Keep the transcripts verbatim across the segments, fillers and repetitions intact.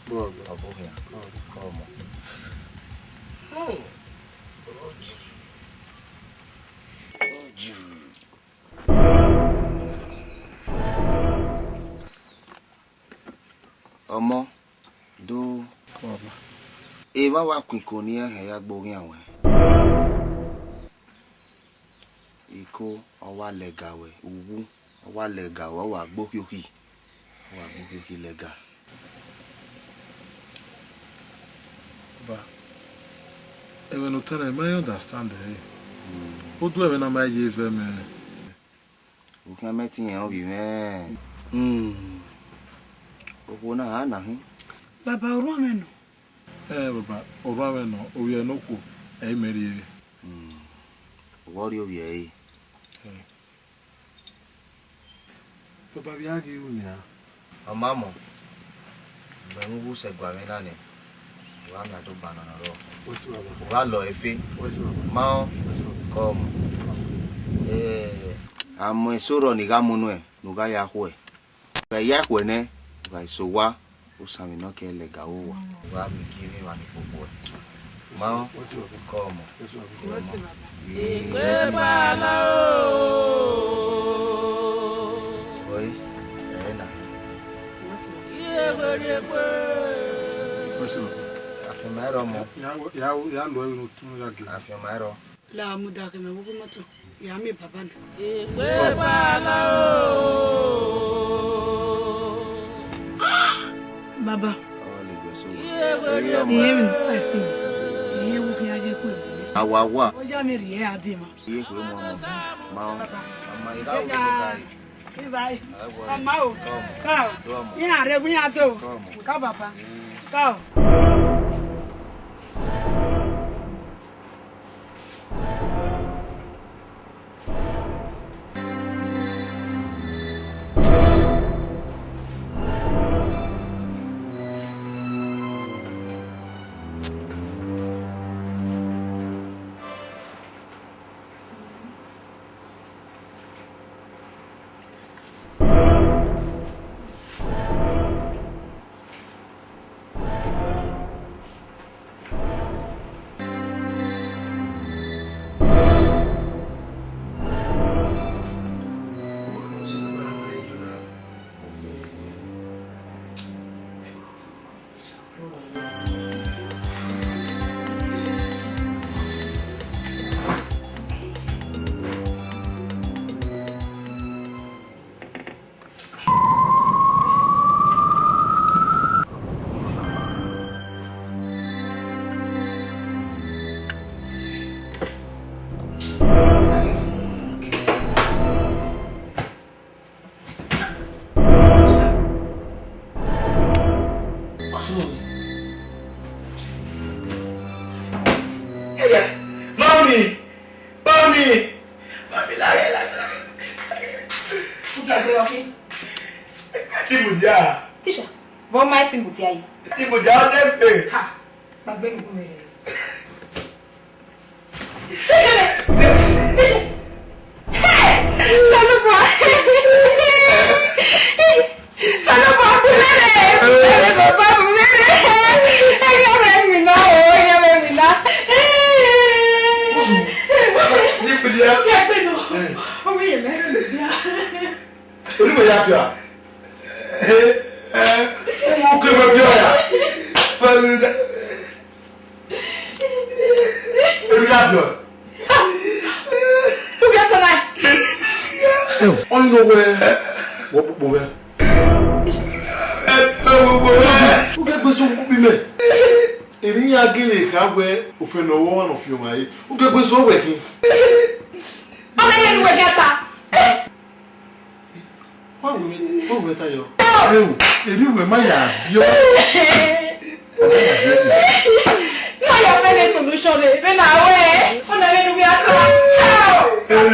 Bro, bro. Ọ bọ khian. Bro. Come on. Oh. Oju. Oju. Ọmọ, do. Baba. Evba wa ku iko ne iran hẹn ya gbe oghian ruẹ. Iko, ọ wa lẹga ruẹ, uwu, ọ wa lẹga ruẹ, ọ wa gbe okhiokhi, ọ wa gbe okhiokhi lẹga. Baba, ẹmwẹ ne otẹn na, I ma understand ẹre. Hmm. Odu ẹmwẹ na ma ye vẹ mẹ. Okhian mẹ te irẹn ovbi mwẹ. Hmm. Okhuo na a na khin. Baba, orhuan mwẹ nọ. Ẹ, baba, orhuan mwẹ nọ, ovbi ẹre ne okhuo, ẹ i mẹ rhie. Hmm. Uwẹ ọ rhie ovbi ẹre. Ẹ. Baba, vbe a ghi ru nian? Ọ ma mọ, mẹ mu uwu sẹ gua mwẹ na nẹ, u gha miẹn adogba nọ nọ rrọọ. Wẹ si baba. U gha lọ ẹfe. Wẹ si baba. Ma ọ, wẹ si baba, kọ mọ. Kọ mọ. Ẹ, a mu eso rrọọ ne I gha mu nuẹn, ne u gha ya khuẹ. Vbe a ya khuẹ nẹ, u gha eso owa, osanmwẹ nọ ke lẹga ruẹ owa. U gha miẹn igie mwẹ emwa ni kpokpo ẹe. Ma ọ, kọ mọ. Wẹ si baba. Egbe bala o. Oi, ẹ na. Wẹ si baba. Iye wẹrẹgbe. Wẹ si baba. Afianma ẹrọ mọ. Ya, ya, ya, ya lọ ẹre ne otun ya gẹ. Afianma ẹrọ. La mudia ke mẹ vbe uwu imoto, ya miẹn baba na. Egbe bala o. Baba. Ọ le gbe so. Iye wẹrẹgbe. Iye mwẹ ni fight. Iye wo khian ye kue. Awa wa. Ọ ya miẹn rhie a dee ma. Iye kue mu ọmọ. Ma ọ. Baba. Ọmọ, I gha wo ka. Ivai. Mama o. Come. Come. Come. Iran rre, iran do. Come. Come, baba. Come. Mami! Mami! Mami, laghe, laghe, laghe, laghe. Ugbẹn gbe ọkhin. Ti mudia. Isha, vbe ọ ma ti mudia yi? Ti mudia, ọ de pe. Ha, ma gbe mi gu mwẹ. Hey! Osanobua! Osanobua, bu mwẹ rre! Osanobua, bu mwẹ rre! Ẹghẹ mwẹ winna o, ẹghẹ mwẹ winna. Ni kpili ya. Kẹ gbe nọ. Ọ wẹ ye mẹ ti dia. Eri wẹ ya bia. Ẹ, ẹ, u ke wẹ bia ya. Eri ya bia. U bia tonight. Ẹ, ọni nọ wẹ, wọ kpokpo wẹ. U ke gbe so kpokpo mẹ. Eri ya gele kha wẹ ofẹn ne ọ ru ọmwa ne ọ fiọnmwa re. U ke gbe so wẹ khin. Ọ ma ye ne uwẹ khian ta. Wa wẹ, wa wẹ ta yọ. Eo, eri wẹ ma ya biọ. Ma ya biọ. No, your friend is solution, eh? Be na we. Ọ na ye ne uwẹ ta. Eo. Eo.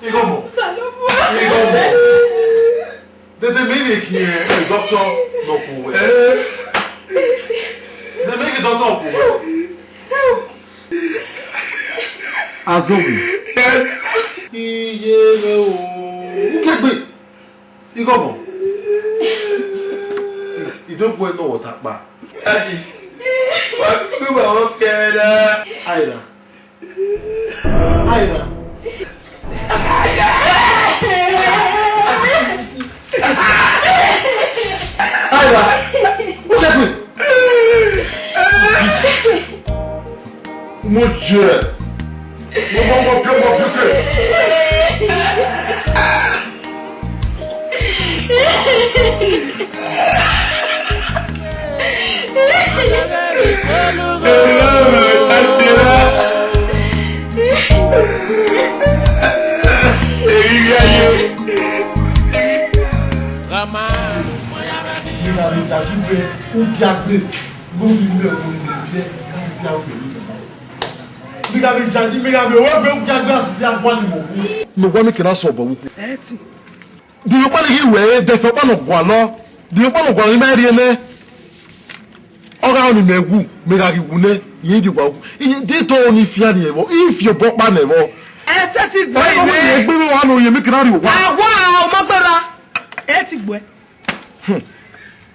Ighomo. Ighomo. Dede mẹ vbe khian doctor nọ ku wẹ. Dede mẹ ghi Azoghi. Iye mwẹ o. Ukegbe. Igọbọ. I do gu ẹre nọ wẹ ọta kpa. Daddy, wa gbe uwa vbe ọkẹrẹ na. Aira. Aira. Aira. Ukegbe. Mo jẹ. Mo mọ ọmọ bí ọmọ bí kẹ. Rama. Mina vbe yayi wẹ ugiagbe vbe ovbi mwẹ, ovbi mwẹ biẹ, ka sẹtin a wẹ. Mina vbe yayi, mina vbe wẹ ugiagbe a sẹtin a guan ni mu. Ne uwa ni kena sẹ obọ vbe ukhu. Ẹtin. Di ọkpa ni ghi wẹ, de fẹ ọkpa ne ọ gualọ, de ọkpa ne ọ gualọ, ne ima rhie nẹ. Ọ gha ni mẹ wu, mẹ gha ghi wu nẹ, irẹn di owa wu. Iye, de tọ ni fian ni ẹvbo, I fi obọ ọkpa nẹ vbọ. Ẹ sẹtin gbe. Ẹ, ọmọ yẹn gbe mwẹ wa nọ, yẹn mi kina rri owa. Awa, u ma gbẹra. Ẹ ti gbe.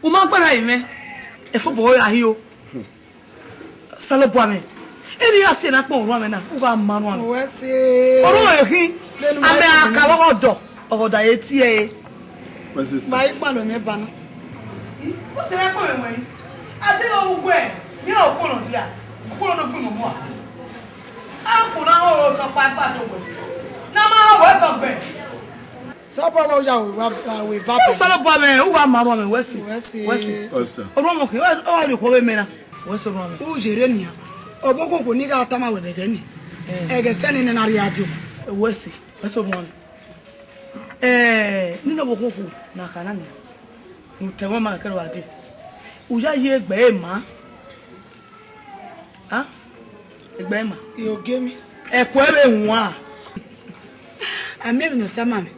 U ma gbẹra ye mwẹ. Ẹ fo obọ ra hi o. Osanobua mwẹ. Eni ya si na kpọn orhuan mwẹ na, u gha ma orhuan mwẹ. Uwẹ si. Orhuan mwẹ khin. Lenu ma amẹ a ka vbe ọghe ọdọ, ọghe ọdọ a ye tie ẹre. Ma i kpalọ mwẹ ba na. What's the point, man? A deghẹ uwẹ, ne okhuo nọ dia, okhuo nọ do gbinu mua. A khuo na ho otọ kpa gba do wẹ. Na ma ho wẹ tọ gbẹ. Sọbọ wẹ ya wẹ va, wẹ va. Osanobua mwẹ, u gha ma orhuan mwẹ, wẹ si. Wẹ si. Wẹ si. Pastor. Orhuan mwẹ khin, ọ gha rhie okhuo vbe mẹ na. Wẹ si orhuan mwẹ. U yerre nian. Ọvbokhan okhuo ni gha tama wẹ vbe ẹghẹ ni. Eh. Ẹghẹ sẹ nene na rhie a die owa. Wẹ si. Wẹ si orhuan mwẹ. Eh, nene ọvbokhan okhuo na kha na nian. U tẹ ẹmwẹ ma kẹrẹ wa dee. U ya ye egbe ẹre ma. A? Egbe ẹre ma. I ogie mwẹ. Ẹkue vbe wan. A miẹn emwi ne ọ tama mwẹ.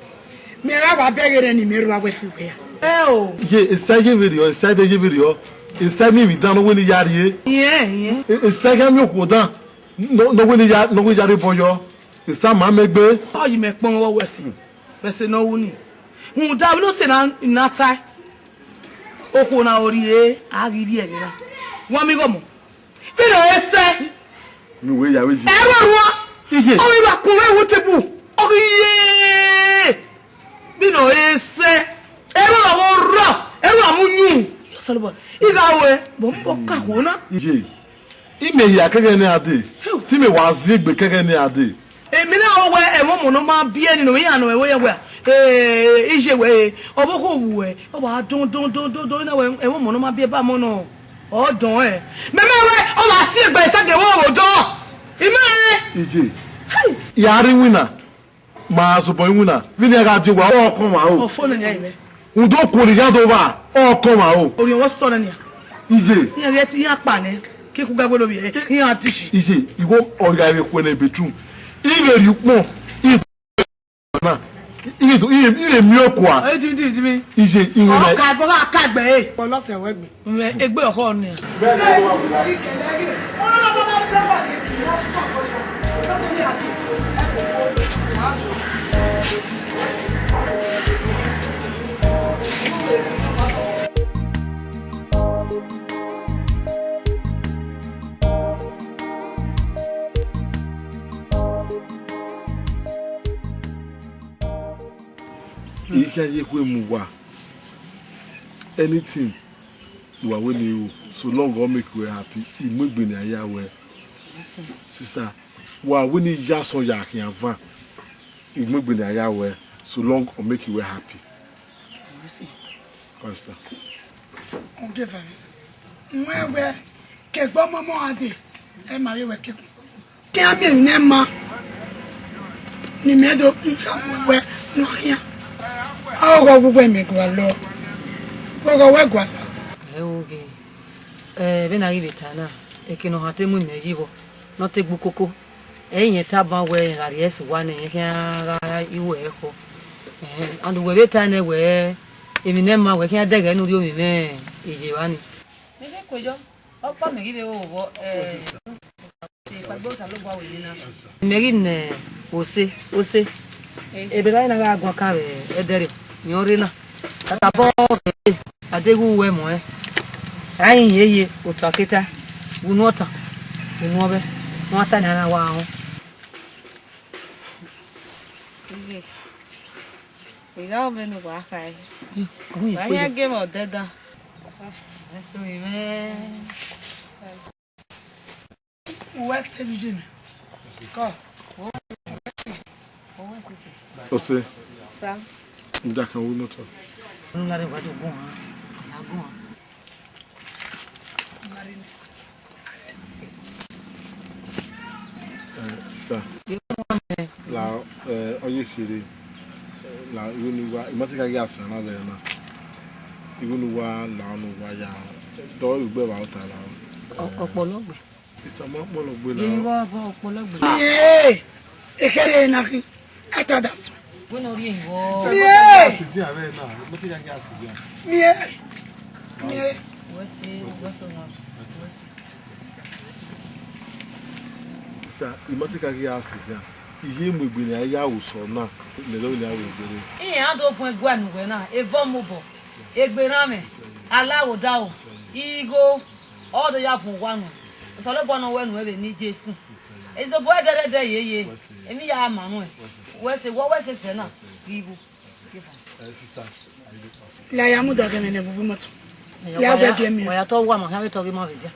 Mẹ gha wa bẹghe rẹ ne imẹ rua wẹ fi wẹ ya. Ẹ o. Ye, esa ye vberriọ, esa vbe ye vberriọ. Esa ni emwi dan ne ọ wẹ ne I ya rrie. Iyẹn, iyẹn. E-, esa gha miẹn okhuo dan. Ne ọ, ne ọ wẹ ne I ya, ne ọ wẹ ne I ya rre obọ yọ. Esa ma mẹ gbe. Ọ yi mẹ kpọnmwẹ wẹ si. Vbe ẹse ne ọ ru ni. Rhunmwuda vbene ọ sẹ na, na tae. Okhuo na ọ rhie, a ghi rhie ẹghẹ na. Wa mi ghọmọ. Vbene ọ re sẹ. Ne uwẹ ya vbe yi. Ẹ vbe rua. Iye. Ọ vbe ra kun vbe wo tebu. Ọ ghi ye. Vbene ọ re sẹ. Ẹ vbe ra vbe rọ. Ẹ vbe ra mu yun. Osanobua. I gha ruẹ, bọ mbọ ka khuo na. Iye. Imẹ hia kẹghẹ ne a dee, te imẹ wa zin egbe kẹghẹ ne a dee. Emwi na ọ wẹ ẹmwẹ ọmọ ne ọ ma biẹ ni ne ọ vbe yan nọ ẹvbo yẹn wẹ, eh, iye wẹ, eh, ọvbokhan vbuẹ, ọ wa dọn, dọn, dọn, dọn, dọn, na wẹ ẹmwẹ ọmọ ne ọ ma biẹ ba mọ nọ, ọ dọn ẹ. Mẹ mẹ wẹ, ọ wa si egbe sa gẹ vbe odọ. Imẹ. Iye. Hey. Ya rre iwinna, ma zobọ iwinna, vbene a gha die owa, ọ kọn wa o. Ọfo nene a imẹ. Udo kuo ne ya do vba, ọ kọn wa o. Orhiọn wọ sọ nẹ nia. Iye. Iran vbe ẹtin iran kpa nẹ, ke ku ga gbe lovbiẹ, iran tishi. Iye, igho ọ gha vbe khuẹ ne bedroom. I vbe rhie ukpọn, i na, i do, i, i vbe miẹn okua. Ẹ di, di, di mi. Iye, i wẹ. Ọ ka ẹbọ gha ka gbe e. Pọlọsẹ wẹ gbe. Mwẹ egbe ọkhọ nia. Ikhia ye khuemu uwa. Anything wa wẹ ne I ru, so long ọ make wẹ happy, I mu egbe ne a ya wẹ. Sister, wa wẹ ne I ya asọn ya khian van, I mu egbe ne a ya wẹ, so long ọ make wẹ happy. Pastor. Ogieva mwẹ, wẹ ke egbe ọmọmọ a dee, ẹ ma vbe wẹ ke. Khian miẹn emwi ne ma, ne imẹ do gha gu wẹ ne ọ khian. Ọghọ gu wẹ mẹ gualọ, ọghọ wẹ gualọ. Ẹ o ghe, ẹ, vbene a ghi vbe ta na, eke ne ọ han te mu imẹ yi vbọ, ne ọ te gbe ukoko. Ẹ i rẹn tama wẹ rẹn gha rhie ẹse uwa nẹ, rẹn khian gha ru ẹre ekhọe. Ẹhẹn, and wẹ vbe tae nẹ wẹ, emwi ne ma wẹ khian dẹghẹ ne u rhie ovbi mwẹ ye evba ni. Mẹ vbe kue yọ. Ọkpa mẹ ghi vbe ro vbọ, eh, ikpagbo Osanobua wẹ nina. Mẹ ghi nẹ ose, ose. Ebe na na gha guan kan vbe ẹdẹrriọ, ne ọ rre na. Tata bọ, a deghẹ uwẹ muẹn. A i hin ye ye, otu aketa, unu ọtan, unu ọvbẹ, ne a ta ne a na wa họn. Iye, I gha ru vbene uwa kha ẹre. Wa yan gie mwẹ odẹ dan. Ẹse ovbi mwẹ. Uwẹ sẹ vbe iye mẹ. Kọ. Ose. Sa. Nda kan wo moto. Unu la rre wa do gun han. Na gun han. Eh, sister. La, eh, ọ ye kherhe. La, igho ne uwa, I ma te ka ghi a suẹn na vbe na. Igho ne uwa, la ọnọ uwa ya. Dọ igbe vbe ota la. Ọ-, ọkpọlọ gbe. Isama ọkpọlọ gbe la. Ye vọ, vọ ọkpọlọ gbe. Ye, ekere na khin. Ata da sùn. Wẹ ne ọ rhie vbọ. Miẹn. Miẹn. Miẹn. Wẹ se, wẹ se na. Wẹ se. Sa, I ma te ka ghi a sẹ dia. I ye mu egbe ne a ya ru sọ na, mẹ dọ ne a ru egbe re. Iran do vuọn ẹguae ne uwẹ na, evọ mobọ, egbe erhanmwẹ, alaghodaro, igho, ọ do ya vuọn owa nuẹn. Osanobua ne ọ wẹ nuẹn vbe eni Jesu. Ezobo ẹdẹdẹdẹ yeye, emwi ya ma nuẹn. Wẹ se, wẹ wẹ sẹsẹ na, ghi vbo. La ya mudia ghe mwẹ ne ẹvbo moto. Ya zẹ gie miẹn. Wa ya tọ wa ma, khian vbe tọ ghe ma vbe dia.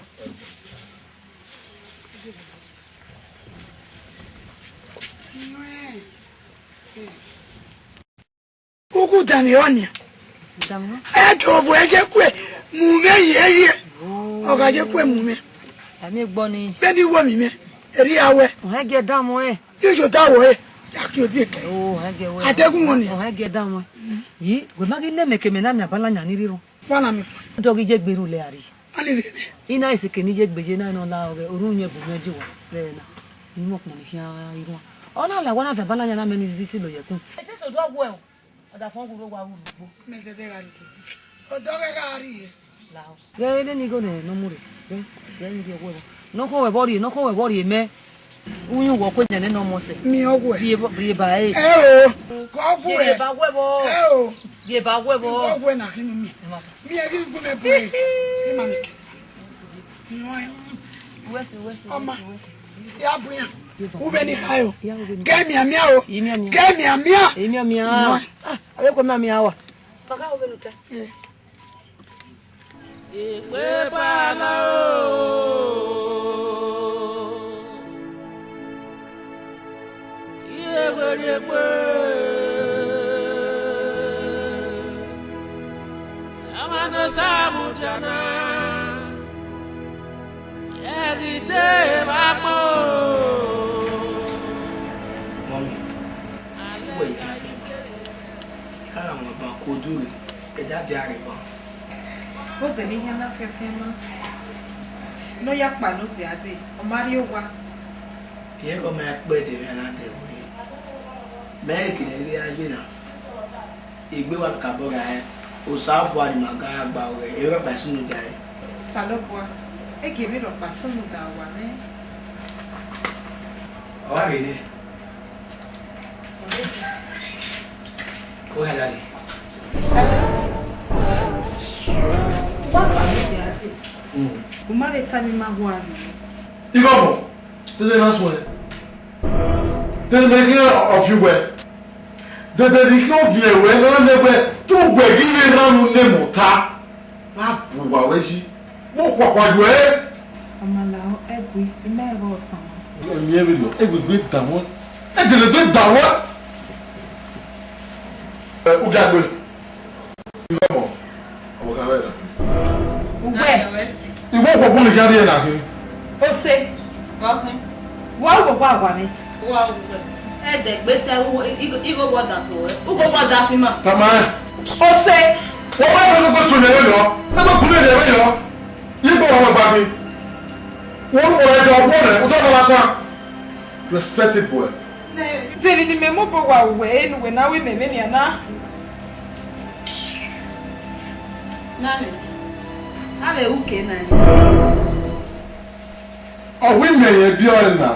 Ugu danmwehọ nian. Danmwehọ? Ẹ gie obọ, ẹ gie kue mu mwẹ ye ye. Ọ gha ye kue mu mwẹ. Ami egbe ọnii. Vbene I wo emwi mwẹ, erriọ a wẹ. Ọ hẹn gie danmwehọ. Iye odaro ẹre, ya khin odieke. Oh, hẹn gie wẹ. Adeghẹ wọn nian. Ọ hẹn gie danmwehọ. Yi, wẹ ma ghi ne mẹ ke mẹ na miẹn abalanya ni rhirhu. Wa na miẹn. Dọ ghi ye egbe rhulẹ a rhie. A ni vbe mẹ. I na sẹ ke ne I ye egbe ye na, nọ la ọghẹ, orhunmwu iyẹn bu mwẹ je uwa vbe na. I mu ọkpọnmwẹ ne I khian rhuan. Ọ na la wa na viọ abalanya na mẹ ne I zẹ isilo ye ẹkun. Ete so do wẹ o. Ọdafọn wu rre owa ru ugbo. Mẹ zẹdẹ gha rugbo. Odọ ghẹ gha rrie. Lahọ. Ghẹ nene igho nẹ ne ọ mu rre. Ghẹ, ghẹ ne I rhie wẹ vbọ. Ne ọ khọn wẹ vbọ rrie, ne ọ khọn wẹ vbọ rrie mẹ. Uyẹn uwẹ ọkue nene ne ọ mọ sẹ. Miẹn ọghuẹ. Rhie ba, rhie ba ẹre. Ẹ o. Gọ ọghuẹ. Rhie ba wẹ vbọ. Ẹ o. Rhie ba wẹ vbọ. Igho ọghuẹ na khin ne u miẹn. Ẹ ma ta. Miẹn ghi gu mẹ bu ẹre. Ima mi ke. Uwẹse, uwẹse, ọma, uwẹse, uwẹse. Ya bu iran. Uvbe ne I kha ẹre o. Ya uvbe ne I kha. Ghe mianmian o. I mianmian. Ghe mianmian. I mianmian. Nọ. Ah, avbe kue mianmian wa. Paka uvbe ne u ta. Eh. Ikpe bala o. Iye wẹrriegbe, ọmwa ne Osa mudia na, ẹ ghi te evba gbọn o. Mọmi, uwẹ ya fian ma, I gha mwẹ ban ke odu rre, ẹdẹ a dia rre ban. Vbọzẹ ne I khian na fian fian ma, ne ọ ya kpa ne ọ dia dee, ọ ma rrie owa. Irẹn ghe ọ ma kpẹdẹ emwi a na dẹ wẹẹ, mẹ i gele rhie a ye na, egbe wa kakabọ gha rẹn, Osanobua ne ima gha gba ruẹ, emwi rhọkpa sunu da ẹre. Osanobua, e gie emwi rhọkpa sunu da uwa nẹ. Ọ gha ghe nẹ. Ọ gha dade. Dade. Wa kpa vbe dia dee. Mm. U ma vbe tama ima guan nẹ. Igho ọmọ. Dede na suẹn. Dede ne I khian ọviẹn wẹ. Dede ne I khian ọviẹn wẹ, ne ọ na lẹ wẹ, te uwẹ ghi vbe rhan unu ne emọ ta. Vbe a bu uwa wẹ yi. Vbe okhuakhua yuẹ ẹre. Ọmalaọ, ẹgui, I ma ẹghẹ ọsan. Miẹn vberriọ, ẹgui gbe danmwẹ. Ẹdẹlẹ gbe danmwẹ. Ẹ, u gia gbe. Uwẹ. Uwẹ okhuo ne I khian rhie na khin. Ose. Wa ru owa wa mwẹ. Ẹdẹ gbe ta igho, igho, igho wọ da fo wẹ. Ugho wọ da fi ma. Tama ẹ. Ose. Wọ wa nọ gbe so yẹrẹ yọ. Nọ gbe kule yẹrẹ yọ. Igbo wa gba bi. Wọ ru wọ ẹjọ wọ rẹ, u dọ bọ lata. Respected boy. De emwi ne imẹ mobọ wa ru wẹ, enu wẹ na ru imẹ vbenian na? Nani, a vbe ru ke na? Ọ wẹ imẹ rẹn biẹ ọe na,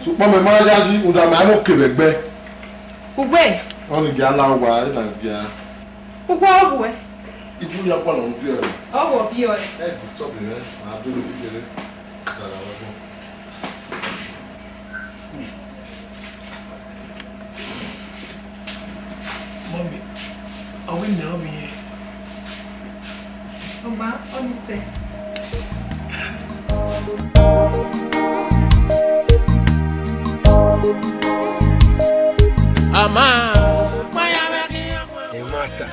sokpan mẹ ma yayi, rhunmwuda mẹ ma mu oke vbe ẹgbẹ. Uwẹ? Ọnii gia la owa, ena gia. Uwẹ ọ wẹ? Ibu ya kpọlọ mu biẹ ọe. Ọ wẹ ọ biẹ ọe. Ẹ disturb mwẹ, a do ro ti kere. Zara wa gbọn. Mummy, ọ wẹ imẹ ọmọ irẹn? Ọ ma, ọnii sẹ. Ama, ma ya vbe khian. Ẹ ma ta.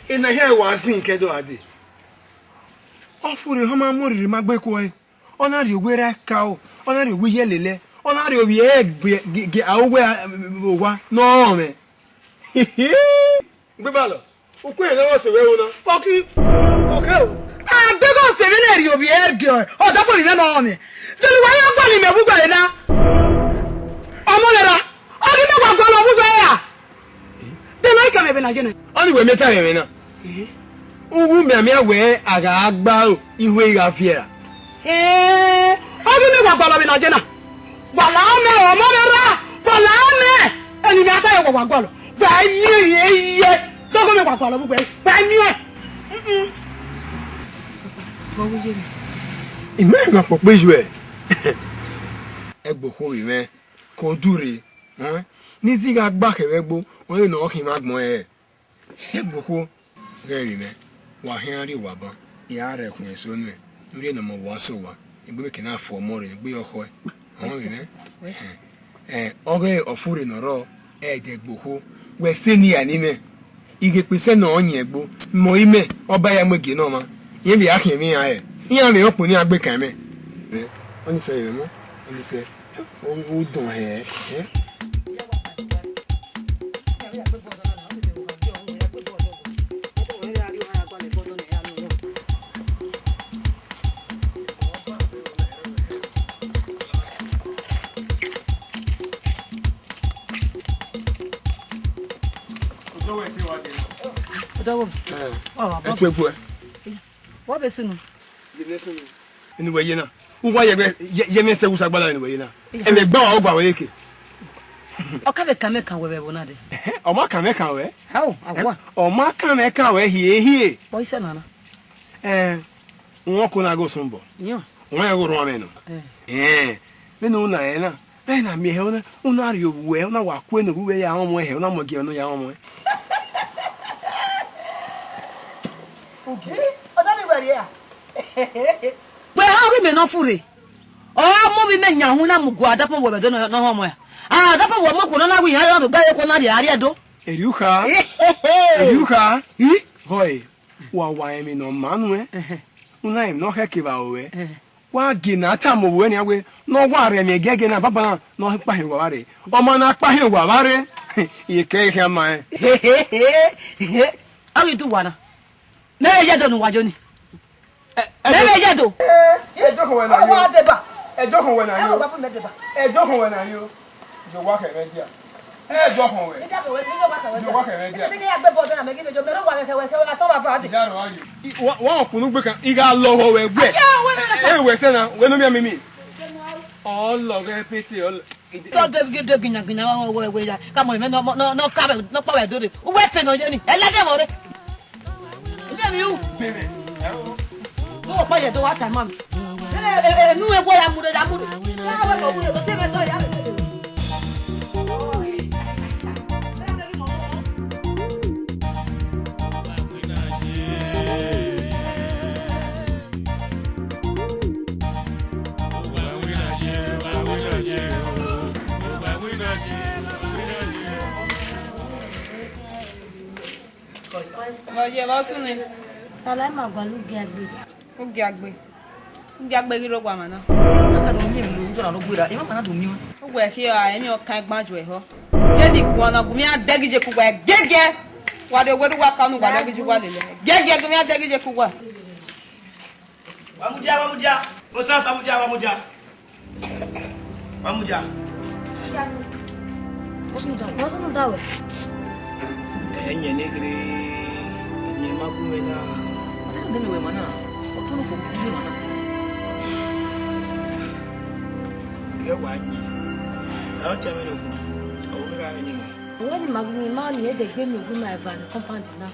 Ena hia wa zin kẹdọ a dee. Ọ furre, ọ ma mu oriri ma gbe kuẹ. Ọ na rhie owa erha ẹka o, ọ na rhie owa iyẹlelẹ, ọ na rhie ovbi ẹre gie, gie, gie aro wẹ, a, owa ne ọ rọnmwẹ. Gbebalọ, ukun ẹre ne ọ sẹ vbe ẹvbo na, ọ ki, ọ kẹ o. A gbe ghe ọse vbe ne rhie ovbi ẹre gie ọdafẹn ni mwẹ ne ọ rọnmwẹ. De ne uwa ya gualọ imẹ vbe ugbẹre na? Ọmọ ne erha, ọ ghi mẹ wa gualọ vbe ugbẹre ra? De ne ọ i kẹ mwẹ vbe ne a ye na? Ọnii wẹ mẹ ta ẹmwẹ na. Eh? U wu mianmian wẹ a gha gba aro, ihue i gha viẹ ra? Eh, ọ ghi mẹ wa gualọ vbe ne a ye na. Wa la mẹ, ọmọ ne erha, wa la mẹ. Eni mẹ a ta ẹre wa wa gualọ. Wa miẹn irẹn ye. Dọghe mẹ wa gualọ vbe ugbẹre. Wa miẹn. Mm-mm. Imẹ ma kpokpo iyuẹ. Ẹgbokho vbe mwẹ, ke odurre, ọnrẹn, ne izi gha gba khẹ vbe ẹgbo, ọnrẹn ne ọ khin mwẹ agbọn ẹre. Ẹgbokho ghẹ vbe mwẹ, wa khian rrie owa ban, I ra rhie ẹkhuẹn eso nuẹn, ne u rhie ne ọmọ owa sẹ owa, egbe vbe ke na fo ọmọ rre, egbe ọkhọe, ọnrẹn vbe mwẹ. Ẹ, ọghe ọfurre ne ọ rrọọ, ẹdẹ ẹgbokho, wẹ sẹ ne iran ne imẹ, I ghe kpe sẹ ne ọ yin ẹgbo, mẹ ọre imẹ, ọ ba ya mu egie ne ọmwa, irẹn vbe ya khian emwi iran rẹ, iran vbe rẹn okpia ne iran gbe kan imẹ. Ẹ, ọnii sẹ vbe mwẹ, ọnii sẹ. U dọn hẹ, ẹ? Ọdọ wo? Ẹ, ọ wa ẹ bọ. Tu egbe ẹ. Wọ vbe sunu? Gele sunu. Inu wẹ ye na. Uwa ye, ye, ye mẹ sẹ wusa gbala inu wẹ ye na. Iya. Ẹmwẹ gba wa, ọ gba wẹ eke. Ọ ka vbe kan mẹ kan wẹ vbe ẹvbo na dee. Ọ ma kan mẹ kan wẹ. Ao, awa. Ọ ma kan mẹ kan wẹ hie hie. Ọ i sẹ nana. Ẹ, wọn ko na ghe osọnbọ. Yọ. Wọn ya ghe orhuan mwẹ nọ. Ẹ. Ẹ, vbene u na rẹn na, vbe na miẹn hẹ una, una rhie owa, una wa ku ene ovbi uwẹ ya rọnmwẹ hẹ, una mu ẹgie ne ọ ya rọnmwẹ. Ọdọ ni wẹ rhie ra? Wẹ ha ovbi mẹ ne ọ furre. Ọ mu ovbi mẹ yan uhunmwu na mu gu adafẹn wẹ vbe ẹdẹ ne ọ họn ọmọ ya. Adafẹn wẹ ọmọ khuo ne ọ na wẹ iran rre ọdọ gbe ẹre khuo na rhie a rrie Ẹdo. Erriọ ukha. Erriọ ukha. Ih? Họe, wa wa emwi ne ọ ma nuẹn. Ẹhẹn. Una emwi ne ọ khẹke vbe aro ruẹ. Ẹhẹn. Wa gie ne a tama ovbi uwẹ nian wẹẹ, ne ọ wa rre ẹmwẹ giẹgiẹ na banbanna, ne ọ kpahiẹn owa vbe a rre. Ọ ma na kpahiẹn owa vbe a rre, iyeke ẹre khian ma rẹn. Ọ ghi du uwa na. Mẹ vbe ye Ẹdo ne uwa yo ni. Ẹ, Mẹ vbe ye Ẹdo. Ẹdọkhọn wẹ na yo. Ọwa deba. Ẹdọkhọn wẹ na yo. Ọwa bu mẹ deba. Ẹdọkhọn wẹ na yo. Yo wa khẹ mwẹ dia. Ẹdọkhọn wẹ. Yo wa khẹ mwẹ dia. Iya rọ aye. Wa, wa ọkpunu gbe kan, I gha lọghọ wẹ ẹgbẹ. Ẹ wẹ sẹ na, wẹ ne ọ miẹn mimi. Ọ lọghọ pete, ọ lọ. Dọ de, de, de, ginya, ginya, wẹ, wẹ, wẹ, ya. Ka mọ mẹ nọ, nọ, nọ, ka vbe, nọ kpọ vbe do de. Uwẹ fẹ nọ ye ni. Ẹlẹdẹ vbọ re. Ẹ mi u. Bẹbẹ. Mo kpọ ye do wa ta ma mi. Ẹ, ẹ, ẹ, nu ẹ wọ ya mu de, ya mu de. Ya wẹ ko mu de, ko se mẹ sọ ya. Vbọ ye vbe ọ sunu? Salaima gualọ ugiagbe. Ugiagbe. Ugiagbe ghi rre owa mwa na. Ima ka do miẹn emwi ne u jọra ne u gberra, ima ma na do miẹn. Uwẹ khian, emwi ọkan gban ju ẹhọ. Ye ni guan na gu mwa dẹghe je ku uwa giẹgiẹ. Wa de wẹẹ uwa ka nu uwa dẹghe je uwa lele. Giẹgiẹ gu mwa dẹghe je ku uwa. Wa mudia, wa mudia. Osa, wa mudia, wa mudia. Wa mudia. What's wrong, Dad? What's wrong, Dad? Ẹ, ẹyẹn ne kherhe, ẹyẹn ma gu mwẹ na. Ọ te do nene wẹ ma na. Ọ to no ko gu mwẹ ma na. Ẹ wa yin. Ẹ ọ tẹ mwẹ ne okun. Ọ wẹ gha vbe ni. Wẹ ni ma ghi ni ma ni ẹdẹ gbe mi ogun ma eva ni compound na.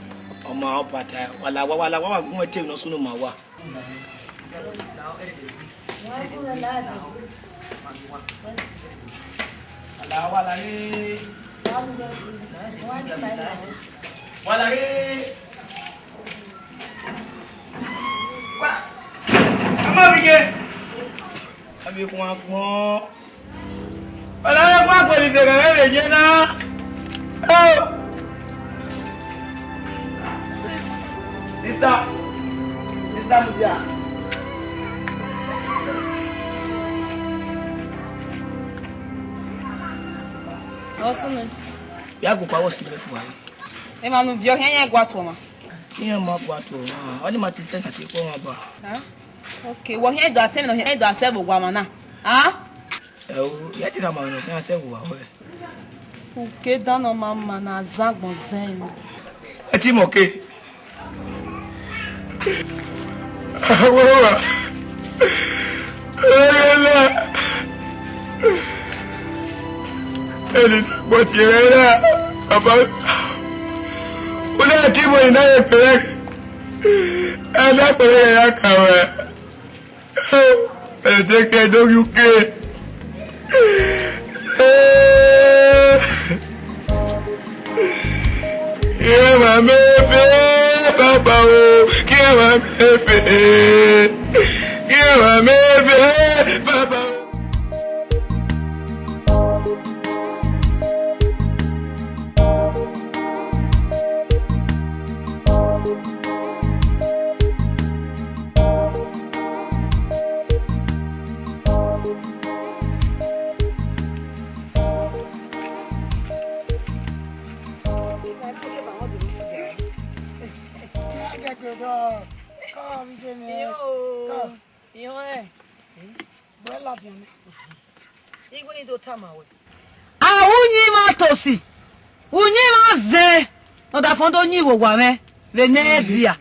Ọ ma ọ bata, wa la wa, wa la wa, wa gun ẹte ne ọ sunu ma wa. Wa gun ẹte na. Wa la wa la ni. Wa la ni. Wa. Ama mi ye. Ami kun agbọn. Ọlọrẹ wa gbẹrẹ ife gẹgẹ vbe ye na. Oh. Sister. Sister Mudia. Ọ sunu. Ya gu pa wo si be fua. Emwa ne u viọ khian, iran gua tuẹ ọmwa. Iran ma gua tuẹ ọmwa. Ọni ma te sẹ na te kpọ ọmwa ba. Hàn? Ok, wọ hiẹn do atẹn na, hiẹn do asẹ vbe owa mwa na. Hàn? Ẹ o, ya te na ma nọ, khian asẹ vbe owa wẹ. Uke dan ne ọ ma ma na zan agbọn zẹn nọ. Ẹ ti mọ ke. Awa, awa. Ẹghẹ na. Ẹni na gbọ tie mwẹ na, baba. Una ti mu ẹre na ye pẹrẹ. Ẹna pẹrẹ ya ka wẹ. Ẹdẹkẹ do ghi uke. Ẹ ma mẹ fe, baba o, ẹ ma mẹ fe, ẹ ma mẹ fe, baba o. Iyo, iyo, ẹ. Wẹ ladian nẹ. Igho ni do tama wẹ. A, uyinmwẹ Atosi, uyinmwẹ azẹn, ne ọ da fọn do yin vbe owa mwẹ vbe ne ẹ dia.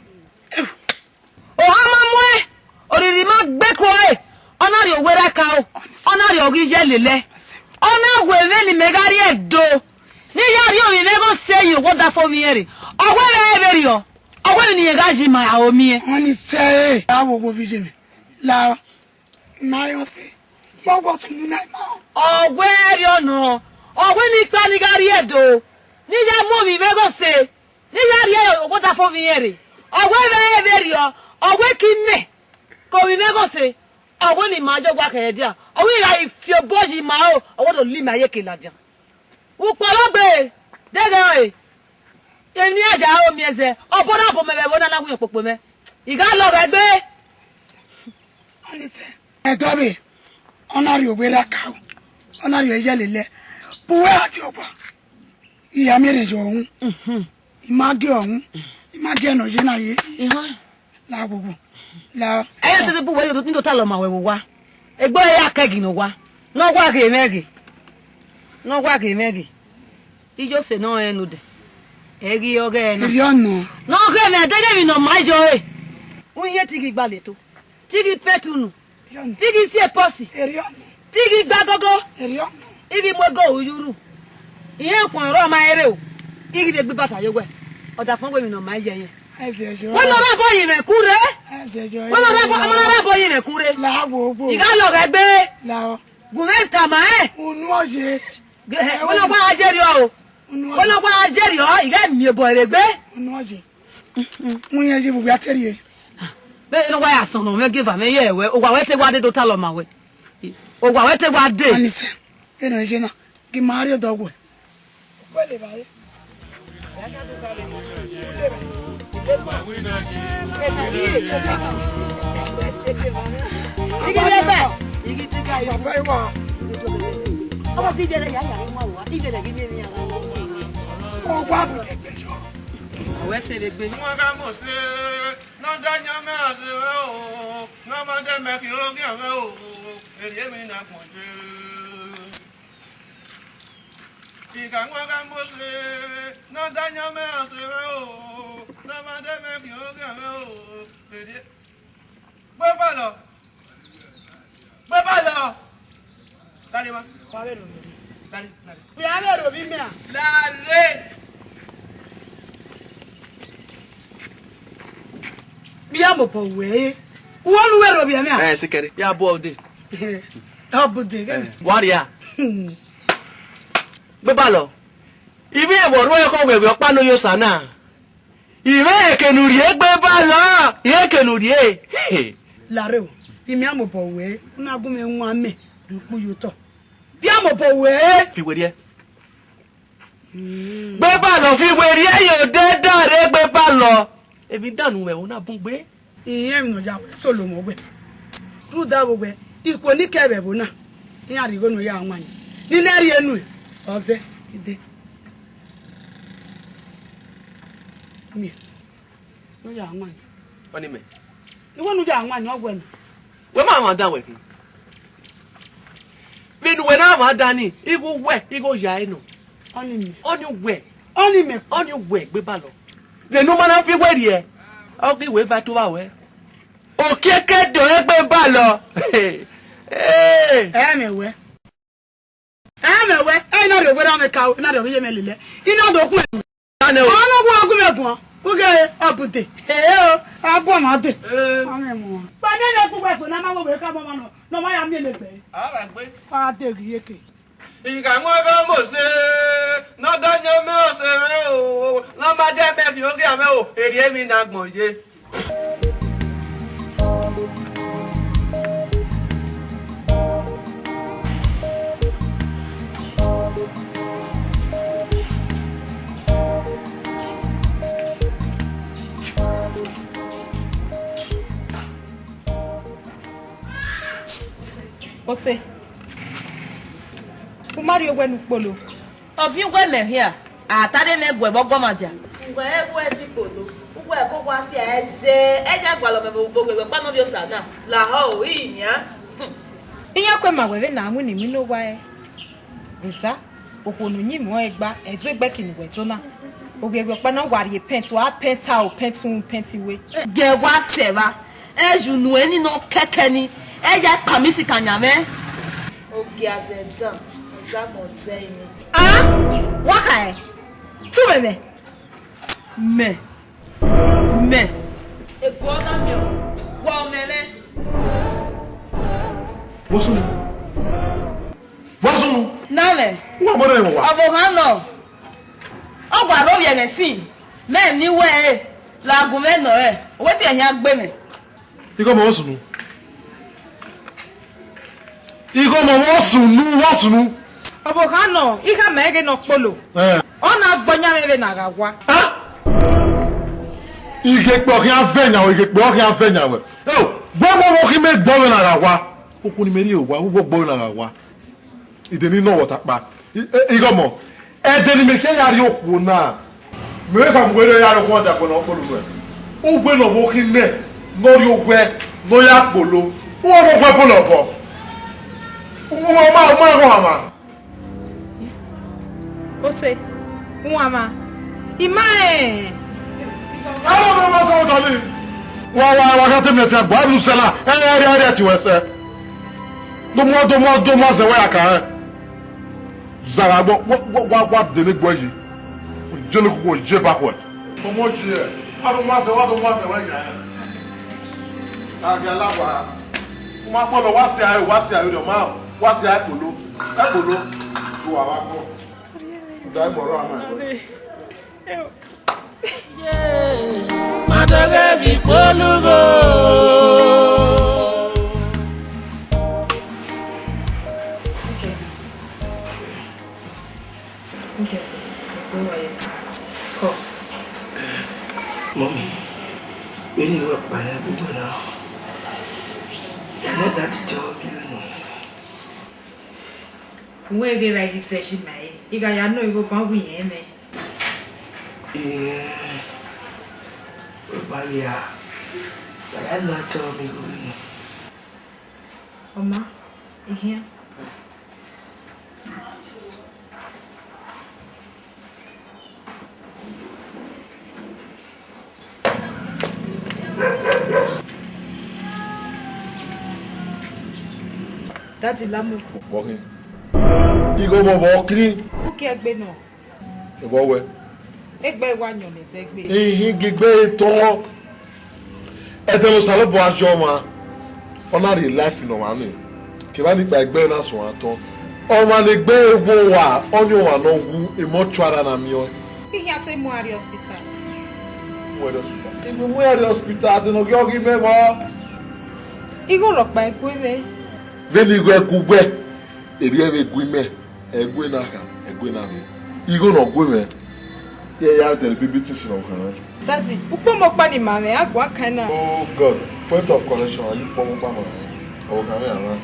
Oha ma muẹn, oriri ma gbe kuo ẹre, ọ na rhie owerriẹ ka o, ọ na rhie ọghe iyẹlelẹ, ọ na gu emwi ne imẹ gha rrie do, ne I ya rhie ovbi mwẹ gho sẹ yin owa ọdafẹn ovbi mwẹ rre, ọ wẹ vbe ẹ vberriọ, ọ wẹ emwi ne irẹn gha yi ma ra ho miẹn. Ọni sẹ ẹre, a wo wo vbe iye mwẹ. La, ma rẹn ọse, wa wọ sunu na ima. Ọ wẹ ẹrriọ nọ, ọ wẹ ne ikpa ni gha rrie do, ne I ya mu ovbi mwẹ gho sẹ, ne I ya rhie owa ọdafẹn ovbi mwẹ rre, ọ wẹ vbe ẹ vberriọ, ọ wẹ ke imẹ ke ovbi mwẹ gho sẹ, ọ wẹ ne ima ye owa khẹ dia, ọ wẹ I gha fi obọ yi ima ro, ọ wẹ do la ima ye ke ladian. Ukpọlọ gbe, deghẹ ọre, emwi ne I ya ho miẹn zẹ, ọbọ na bọ mẹ vbe ẹvbo na na winna okpokpo mwẹ, I gha lọghọ egbe. Ọni sẹ. Ẹdọvbe, ọ na rhie owerriẹ ka o, ọ na rhie iyẹlelẹ, bu uwẹ ra tie ọkpa, I ya miẹn rẹn ye ọhun, I ma gie ọhun, I ma gie ne ọ ye na ye. Ihan. La gbogbo, la. Ẹ ya tete bu uwẹ ni do ta lọ ma wẹ vbe owa, egbe ọre ya kẹ ghi ne owa, ne ọ wa ghe mwẹ ghe, ne ọ wa ghe mwẹ ghe. Iyose ne ọ rẹn ne odẹ, ẹ ghi ọghe ẹre na. Erriọ nọ. Ne ọ ghe mwẹ, deghẹ emwi ne ọ ma yọ ẹre, u ye te I ghi gbalẹ eto. Te I ghi pẹnti unu, te I ghi si epọsi, te I ghi gbe agogo, I ghi mu ego ru ye urhu. Irẹn okhuo ọre ọ ma rre o, I ghi vbe gbe ibata ye owẹ. Ọdafẹn wẹ emwi ne ọ ma yẹ yẹn. Wẹ ma rha bọ ye mwẹ ku rre. Wẹ ma rha bọ, ma rha bọ ye mwẹ ku rre. I gha lọghọ egbe. Gu mwẹ tama ẹn. Wẹ ne ọ gba a ye rriọ o. Wẹ ne ọ gba a ye rriọ, I ghẹ miẹn obọ rre egbe. Wẹ iran ye vbe uwẹ a te rrie. Vbene wa ya sọnnọ mwẹ, geva mwẹ ye ẹwẹ, owa wẹ te wa dee do talọ ma wẹ. Owa wẹ te wa dee. Anise, vbene ọ ye na, ghi ma rrie ọdọ wẹ. Wẹ levba re. Baba, ọmọ ti bẹrẹ ya ya wa wa, ti bẹrẹ ghi miẹn emwi ya. Ọ wa bu egbe yọ. Wẹ sẹ vbe egbe. Nọ da yan mẹ ọse o, nọ ma dẹ mẹ khian oghian o, erriọ emwi na gbọn ye. I gha wan gha mose, nọ da yan mẹ ọse o, nọ ma dẹ mẹ khian oghian o, erriọ. Gbe balọ, gbe balọ, Wa vbe rhie ovbi mẹ. Lare, lare. Wa vbe rhie ovbi mẹ a? Lare. Vbe a mobọ wẹ? Uwẹ ne u vbe rhie ovbi mẹ a? Eh, sikẹrẹ. Ya bu ọde. Ọ bu ọde, ghe. Eh, wa rhia. Hmm. Gbebalọ. Ivbi ẹvbo rre ekhọe wẹ ọkpa ne ọ ye osa na. Ivbi eke ne u rhie Gbebalọ, ivbi eke ne u rhie. Lare o, I miẹn a mobọ wẹ, u na gu mwẹ wan mẹ, do kpu ye otọ. Vbe a mobọ wẹ. Fi werriẹ. Hmm. Gbebalọ fi werriẹ ye odẹ da rre Gbebalọ. Emwi dan ne u mwẹ, u na bun gbe. Irẹn emwi ne ọ ya wẹ solo mwẹ wẹ. Rhunmwuda vbe wẹ, ikhuo ni kẹ vbe ẹvbo na, iran rhie igho ne ọ ya wan ni. Ne I na rhie nuẹn, ọ zẹ, I de. Miẹn, ne u ya wan ni. Ọni mẹ. Igho ne u ya wan ni, ọ wẹ nọ. Wẹ ma mwa dan wẹ khin. Vbene uwẹ na mwa dan ni, igho uwẹ, igho ya ẹre nọ. Ọni mẹ. Ọni uwẹ. Ọni mẹ. Ọni uwẹ Gbebalọ. Vbene u ma na fi werriẹ, ọ ghi wẹ va to vba wẹ. Okiekie do egbe ba lọ. Ẹ mẹ wẹ. Ẹ mẹ wẹ. Ẹ na rhie owerriẹ mwẹ ka, ẹ na rhie ọghe ye mwẹ lele. I na do khuẹn. Ane o. Ọ na gu ọghe mwẹ guan. Ughe ọbude. Ee o, abu ọmwa de. Ee. Amẹ mu. Kpẹdẹ ne kugbe fo na ma wo wẹ ka mọ ma nọ. Nọ ma ya miẹn egbe. A gha gbe. Wa de ghi yeke. I gha mu ọghe Mosi, ne ọ dọnyẹ mẹ ọse mwẹ o, ne ọ ma dẹ mẹ rhie oghian mwẹ o, erriọ emwi na agbọn ye. Ose, u ma rhie owẹ ne u kpolo. Ọ viọ uwẹ mẹ hia, a ta de mwẹ guẹ vbe ọgọma dia. Uwẹ ẹre uwẹ ti kpolo, uwẹ ke owa si ẹre zẹ, ẹ ya gualọ mwẹ vbe ogbe wẹ kpa ne ovbi osa na, lahọ o, I miẹn. Iran kue ma wẹ vbene a winna iwinna owa ẹre. Rhunmwuda, okhuo ne uyinmwẹ ọnrẹn gba, ẹdẹ egbe kinu wẹ do na. Ovbi ẹvbo ọkpa na wa rhie pẹnt, wa pẹnt aro, pẹnt uhunmwu, pẹnt iwe. Gie wa sẹ evba, ẹ ye unu ẹni ne ọ kẹkẹ ni, ẹ ya kpama isi kan yan mwẹ. Ogie azẹ dan, ọzọ agbọn zẹ ẹre. A, wa kha ẹn, tu mwẹ mwẹ. Mẹ, mẹ. Egbe ọ na miẹn, wa ọ mẹ mwẹ. Vbọ sunu? Vbọ sunu? Na mwẹ. Uwa mọ rẹ wa. Ọvbokhan nọ. Ọ gua rre ovbi ẹmwẹ sin, mẹ ne I wẹ ẹre, la gu mwẹ nọ rẹ, wẹ tie ẹhian gbe mwẹ. Igho mọ vbọ sunu? Igho mọ vbọ sunu, vbọ sunu? Ọvbokhan nọ, I khama ẹre ghe ne ọ kpolo. Eh. Ọ na gbọ yan mwẹ vbene a gha wa. Ah! Ighekpe ọ khian vẹ yan, ighekpe ọ khian vẹ yan wẹ. Eo, gbọgbọ vbe ọ khin mẹ gbọ vbene a gha wa. Okhuo ne imẹ rhie wa, ugbọgbọ vbene a gha wa. Ide ni nọ wẹ ọta kpa. I, i, igho mọ, ẹdẹ ne imẹ khian ya rrie okhuo na, mẹ vbe khama uwẹ ne ọ ya rrie okhuo ọdakọn ne ọ kpolo ruẹ. Uwẹ ne ọ vbe khin nẹ, ne ọ rrie owẹ, ne ọ ya kpolo. Uwẹ ọmọ ọgua bọlọ obọ. Uwẹ ọma, ọma ẹghẹ ọmwa. Ose, uwẹ ọmwa. I ma rẹn. Aro ne ọ ma sẹ ọdọ ni. Wa, wa, wa gha te mẹ fian gba ru sẹ na. Ẹ, ẹ, ẹ, ẹ, ẹ, ti wẹ sẹ. Do mu, do mu, do mu azẹ wẹ ya ka rẹn. Zagha, wa, wa, wa, wa de ne egbe yi. Je ne koko ye ba khuẹ. Ọmọ yi ẹ, a do mu azẹ, wa do mu azẹ wẹ ya. A ghi ala wa. U ma kpọlọ, wa si aro, wa si aro, ma, wa si aro kpolo. Ẹ kpolo. Du wa wa kọ. Da ẹbọ rọ ama ẹbọ. Madeghe ghi kpolugho. Mummy, vbene I ru ọkpa ya gbogbo na, ya ne daddy tẹ ọ biẹ nọ. Uwẹ ghe ra ghi zẹ yi ma ẹre, I gha ya nọ igho ban wẹ irẹn mwẹ. Irẹn, ọkpa ya, wa ya nọ tọ mi igho nọ. Ọ ma, I khian. Daddy, la mu. Okpọ khin. Igho mọ vbe ọ khin. Ukiẹgbe nọ. Vbọ wẹ? Egbe wa yọn ne ẹdẹ gbe. Ihin gigbe etọ. Ẹdẹ ne Osanobua yọ ọmwa, ọ na rhie life ne ọmwa ni. Kevbe ni kpa egbe na suẹn atọn. Ọmwa ne egbe wo wa, ọni ọmwa ne ọ wu, emọ tua ra na miẹn ọẹn. Ihian te mu a rrie hospital. Mu ẹre hospital. Ibu mu ẹre hospital, adẹn ọ ghi ọghe imẹ vbọ. Igho rhọkpa ẹguẹ mwẹ. Vbene igho ẹguẹ, erriọ vbe gu imẹ, ẹguẹ na kha, ẹguẹ na vbe. Igho ne ọ gu mwẹ, iran ya dẹ baby things ne ọ khan mwẹ. Daddy, ukpọmọ ọkpa ni ma mwẹ, a guan kan na. Oh God, point of correction, a ye ukpọmọ ọkpa ma mwẹ. Ọ khan mwẹ a mwa,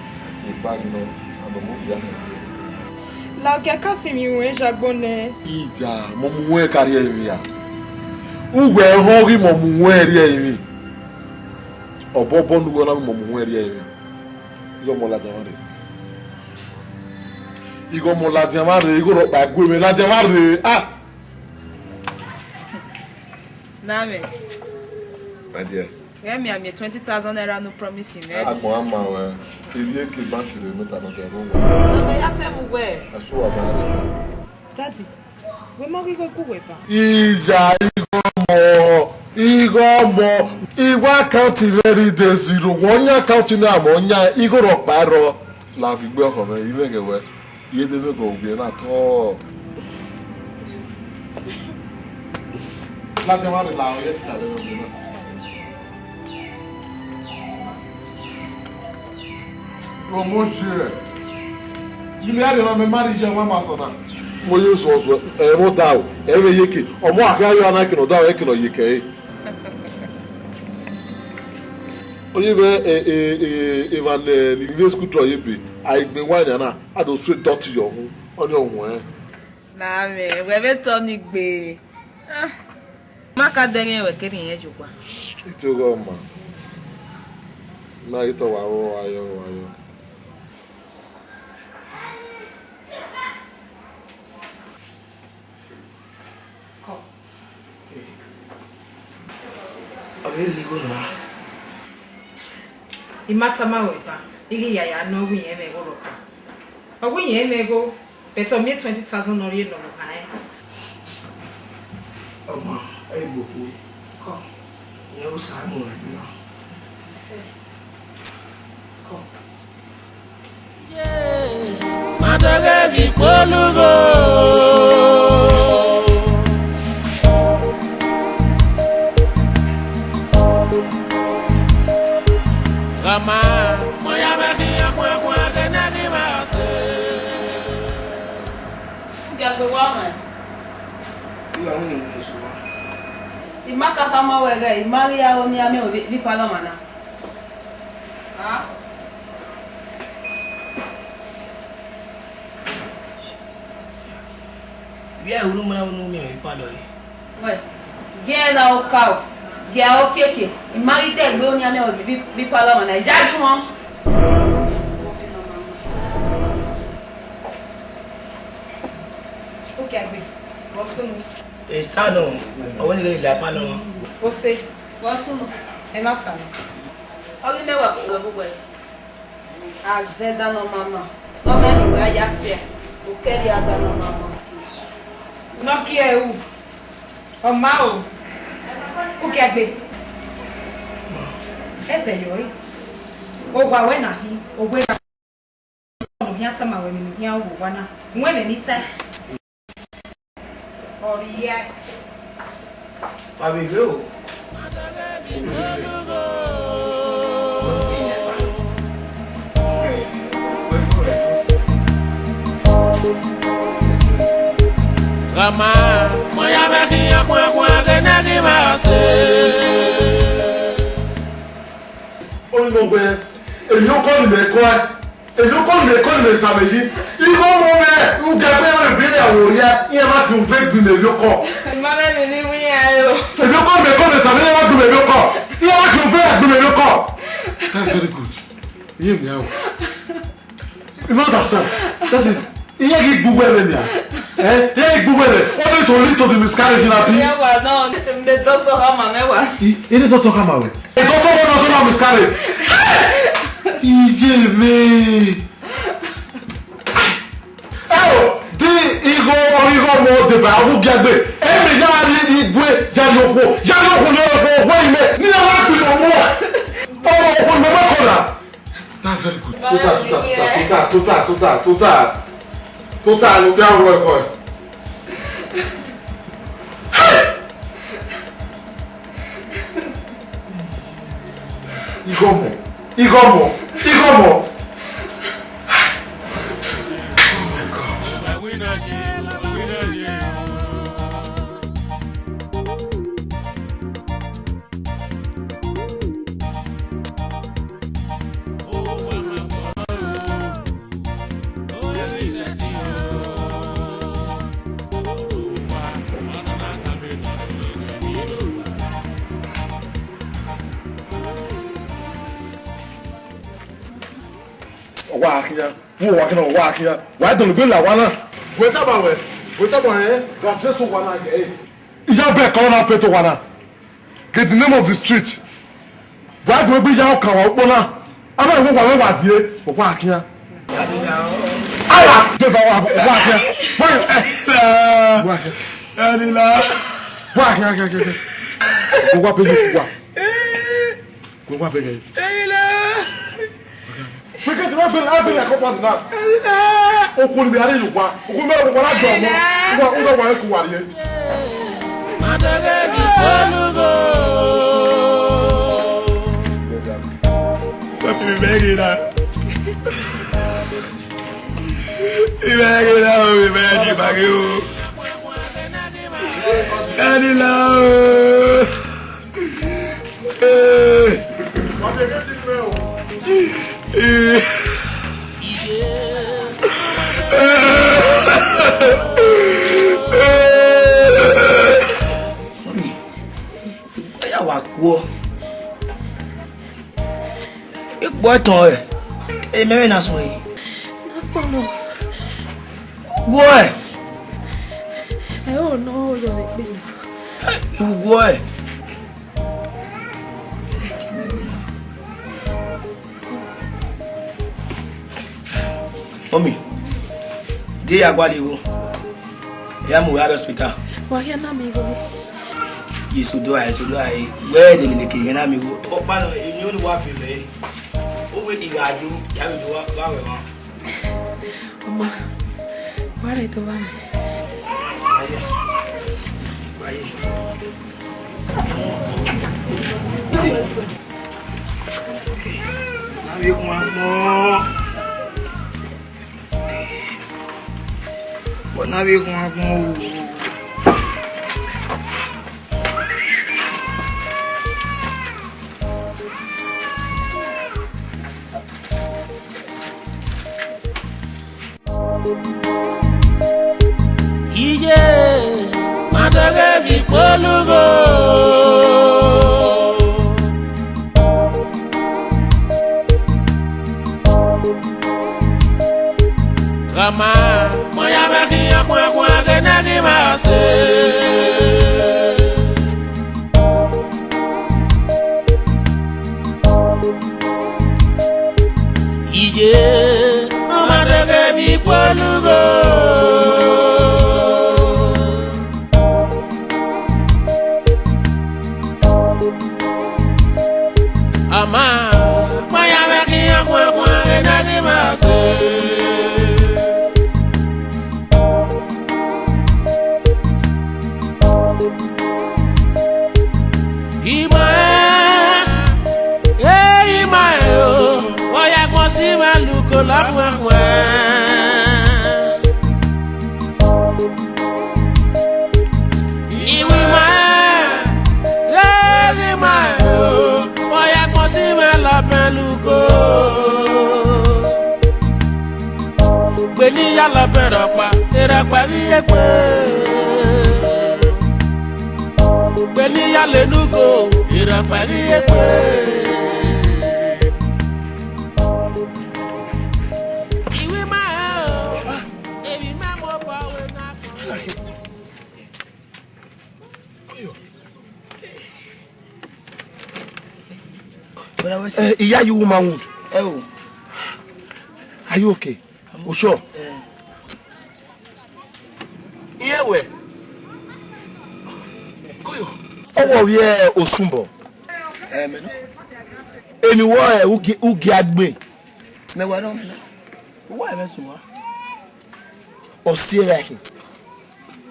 in fact, no, a mọ mu ya. La ogiẹ ka si mi ruẹn zagbo nẹ. Ija, mọ mu wẹ ka rhie emwi a. Uwẹ họn ghi mọ mu wẹ rhie emwi. Ọbọbọ ne uwẹ na mọ mu wẹ rhie emwi. Igho mọ ladian mwa rre. Igho mọ ladian mwa rre, igho rhọkpa gu mwẹ ladian mwa rre. Ah! Na mwẹ. My dear. Ghẹ miẹn miẹn twenty thousand naira ne u promise mwẹ. Agbọn a ma wẹ, I rhie ke bank rre, mẹ ta nọ kẹ rre uwẹ. Na mwẹ ya tẹ mu wẹ. Ẹsu wa ba rre. Daddy, wẹ ma ghi igho gu wẹ ba? Iya, igho mọ, igho mọ. I wa account very day zero. Wẹ ọ yan account ne a mọ yan, igho rhọkpa rrọọ. La fi gbe ọkhọ mwẹ, I mwẹ ghẹ wẹ. Ye de vbe gọ ugbie na tọ. Ladian mwa rre la ọ ye ta vbe gọ ugbie na. Ọmọ ye. Yimi a rre ma mẹ marriage ọmọ ma sọ na. Mo ye zọ zọ, ẹ vbe odaro, ẹ vbe yeke. Ọmọ a gha yo ana kene odaro, ẹ kene ọ yeke ẹre. Oye vbe e, e, e, emwa ne ni rhie school tọ ye ebe, a i gbe wa yan na, a do sue dọti yọ hu, ọni ọ huẹn. Na mwẹ, wẹ vbe tọ ni gbe. Ah. Ma ka dẹghe wẹ kere irẹn ye ogba. Ito ghe ọma. Na ghi tọ wa ro wa yọ, wa yọ. Kọ. Ọ vbe rhie igho na. I ma tama ruẹ ba, I ghi yaya ne ọ wẹ irẹn mwẹ igho rhọkpa. Ọ wẹ irẹn mwẹ igho, but ọ miẹn twenty thousand ne ọ rhie nọ vbe okhan rẹn. Ọma, ẹ i gbe okhuo. Kọ. Irẹn Osa mu rẹn gbe na. Sẹ. Kọ. Ma dọghe vbe ikpolugho. Ghama, mọ ya vbe khian khuan khuan, kene ghi ma sẹ. Ugiagbe wa mwẹ. Iwa mu ni mu su wa. I ma ka khama wẹ ghẹ, I ma ghi ya ro ne iran miẹn vbe, vbe ipalọmwa na. Ah. Vbe a ru ma na unu miẹn vbe ipalọ ẹre? Wẹ, gie ẹre gha okaro, gie ẹre okiekie, I ma ghi dẹ egbe onian nẹ vbe, vbe ipalọmwa na, I ya gie uhunmwu. Ukiagbe, vbọ sunu? Esta nọ, ọ wẹ ne I ghe la ipalọmwa. Ose, vbọ sunu? Ẹmwata nọ. Ọ ghi mẹ wa kugbe vbe uwẹ. Azẹn da ne ọ ma ma, ne ọ mẹ ne uwa ya sẹ, okẹrhie a da ne ọ ma ma. Ne ọ gie ru, ọ ma o, ugiagbe. Ẹzẹ yọ ẹre, owa ruẹ na hin, owa na, ọ khian tama ruẹ emwi ne u khian ru vbe owa na, wẹ ẹmwẹ ne I tae. Ọ rhie. Wa vbe ghe o. Ghama, mọ ya vbe khian khuan khuan, kene ghi ma sẹ. Orinmwẹ, emwi okọ ni mẹ kọe, emwi okọ ni mẹ kọe ni mẹ sẹ vbe yi. Igho ọmọ mwẹ, uga ẹgbẹ mwẹ bi ya wo ya, iran ma gun ve gbe mẹ emwi okọ. Ma vbe emwi ni wẹ iran o. Emwi okọ ni mẹ kọe mẹ sẹ vbe, iran ma gun mẹ emwi okọ. Iran ma gun ve gbe mẹ emwi okọ. That's very good. Iye mi a o. You no understand? That is, iye ghi gbu wẹ vbe nia. Eh? Iye ghi gbu wẹ vbe. Only to lead to the miscarriage na bi. Yeah, well, no, the doctor come and me was. I, I the doctor come away. The doctor want also now miscarriage. Iye mi. Eh, Ọ deba ọghe ugiagbe, ẹmwẹ ya rri igue, ya rri okhuo, ya rri okhuo ne okhuo, okhuo imẹ, ne iran na gbe ọmọ, ọmọ okhuo ne ọmọ kọ na. That's very good. Tota, tota, tota, tota, tota, tota, tota, tota, no be a wọ ẹkọ. Hey! Igho ọmọ, igho ọmọ, igho ọmọ. Oh my God. Ọ wa khian, vbe uwa khian, ọ wa khian, wa dọlegbe la owa na. Wẹ tama wẹ, wẹ tama rẹ, gha dress owa na ye. Iya bẹ kọ na pete owa na. Get the name of the street. Wa do egbe ya ọkan wa ukpo na. Aba wo wa wa die, wa khian. Aya, de va wa, wa khian. Wa, eh. Wa khian. Wa khian, khian, khian, khian. Wa pe wa. Wa pe. Because the way I be like up and down. Okun ni a ri lu wa. Okun mẹ wa la jọ mọ. Wa, wa wa ku wa ye. Madege ni kolugo. Papi mi begi na. Mi begi na o, mi begi bagi o. Daddy la o. Eh. Eh. Mummy, wẹ ya wa guọ. Ikpọ ẹtọn ẹre, emẹ vbe na sunu ẹre. Na sunu. Guọ ẹre. Ẹ o nọ yọ vbe kpe na. Guọ ẹre. Mummy, de ya gualọ igho, ya mu uwa rre hospital. Wa khian na miẹn igho. Ye sodo a, ye sodo a, wẹ de lele ke khian na miẹn igho. Ọkpa nọ, emwi ne uwa fi mẹ, uwẹ I gha yo, ya vbe do wa, wa wẹ mwa. Ọma, wa rre to vba mẹ. Wa ye, wa ye. Na vbe gun agbọn. Ọ na vbe gun agbọn o. Iye, ma dọghe vbe ikpolugho. Gha ma, ma ya vbe khian khuan khuan ghe ne a ghi ma sẹ. Iye, ọ ma dọghe vbe ikpolugho. Ama, ma ya vbe khian khuan khuan ghe ne a ghi ma sẹ. Ima ẹ, e ima ẹ o, ọ ya gbọn si mwẹ luko lọkhuẹkhuẹ. Iwẹ ima ẹ, e ima ẹ o, ọ ya gbọn si mwẹ lọbẹn luko. Gbe ne I ya lọbẹn rhọkpa, erhọkpa ghi ye gbe. Gbe ne I ya lele ugo, erhọkpa ghi ye gbe. Iwẹ ima ẹ o, emwi ima mu obọ wẹ na kọ. Brother Wesley. Eh, Iya, you woman wound. Oh. Are you okay? I'm okay. You sure? Eh. Iye wẹ. Koyo. Ọ wọ vbiẹ Osunbọ. Ẹ, mẹ nọ. Eni wọ ẹ ugi, ugi agbe. Mẹ wa nọ, mẹ nọ. Uwa ẹ mwẹ sẹ uwa. Ọ si erha ẹkhin.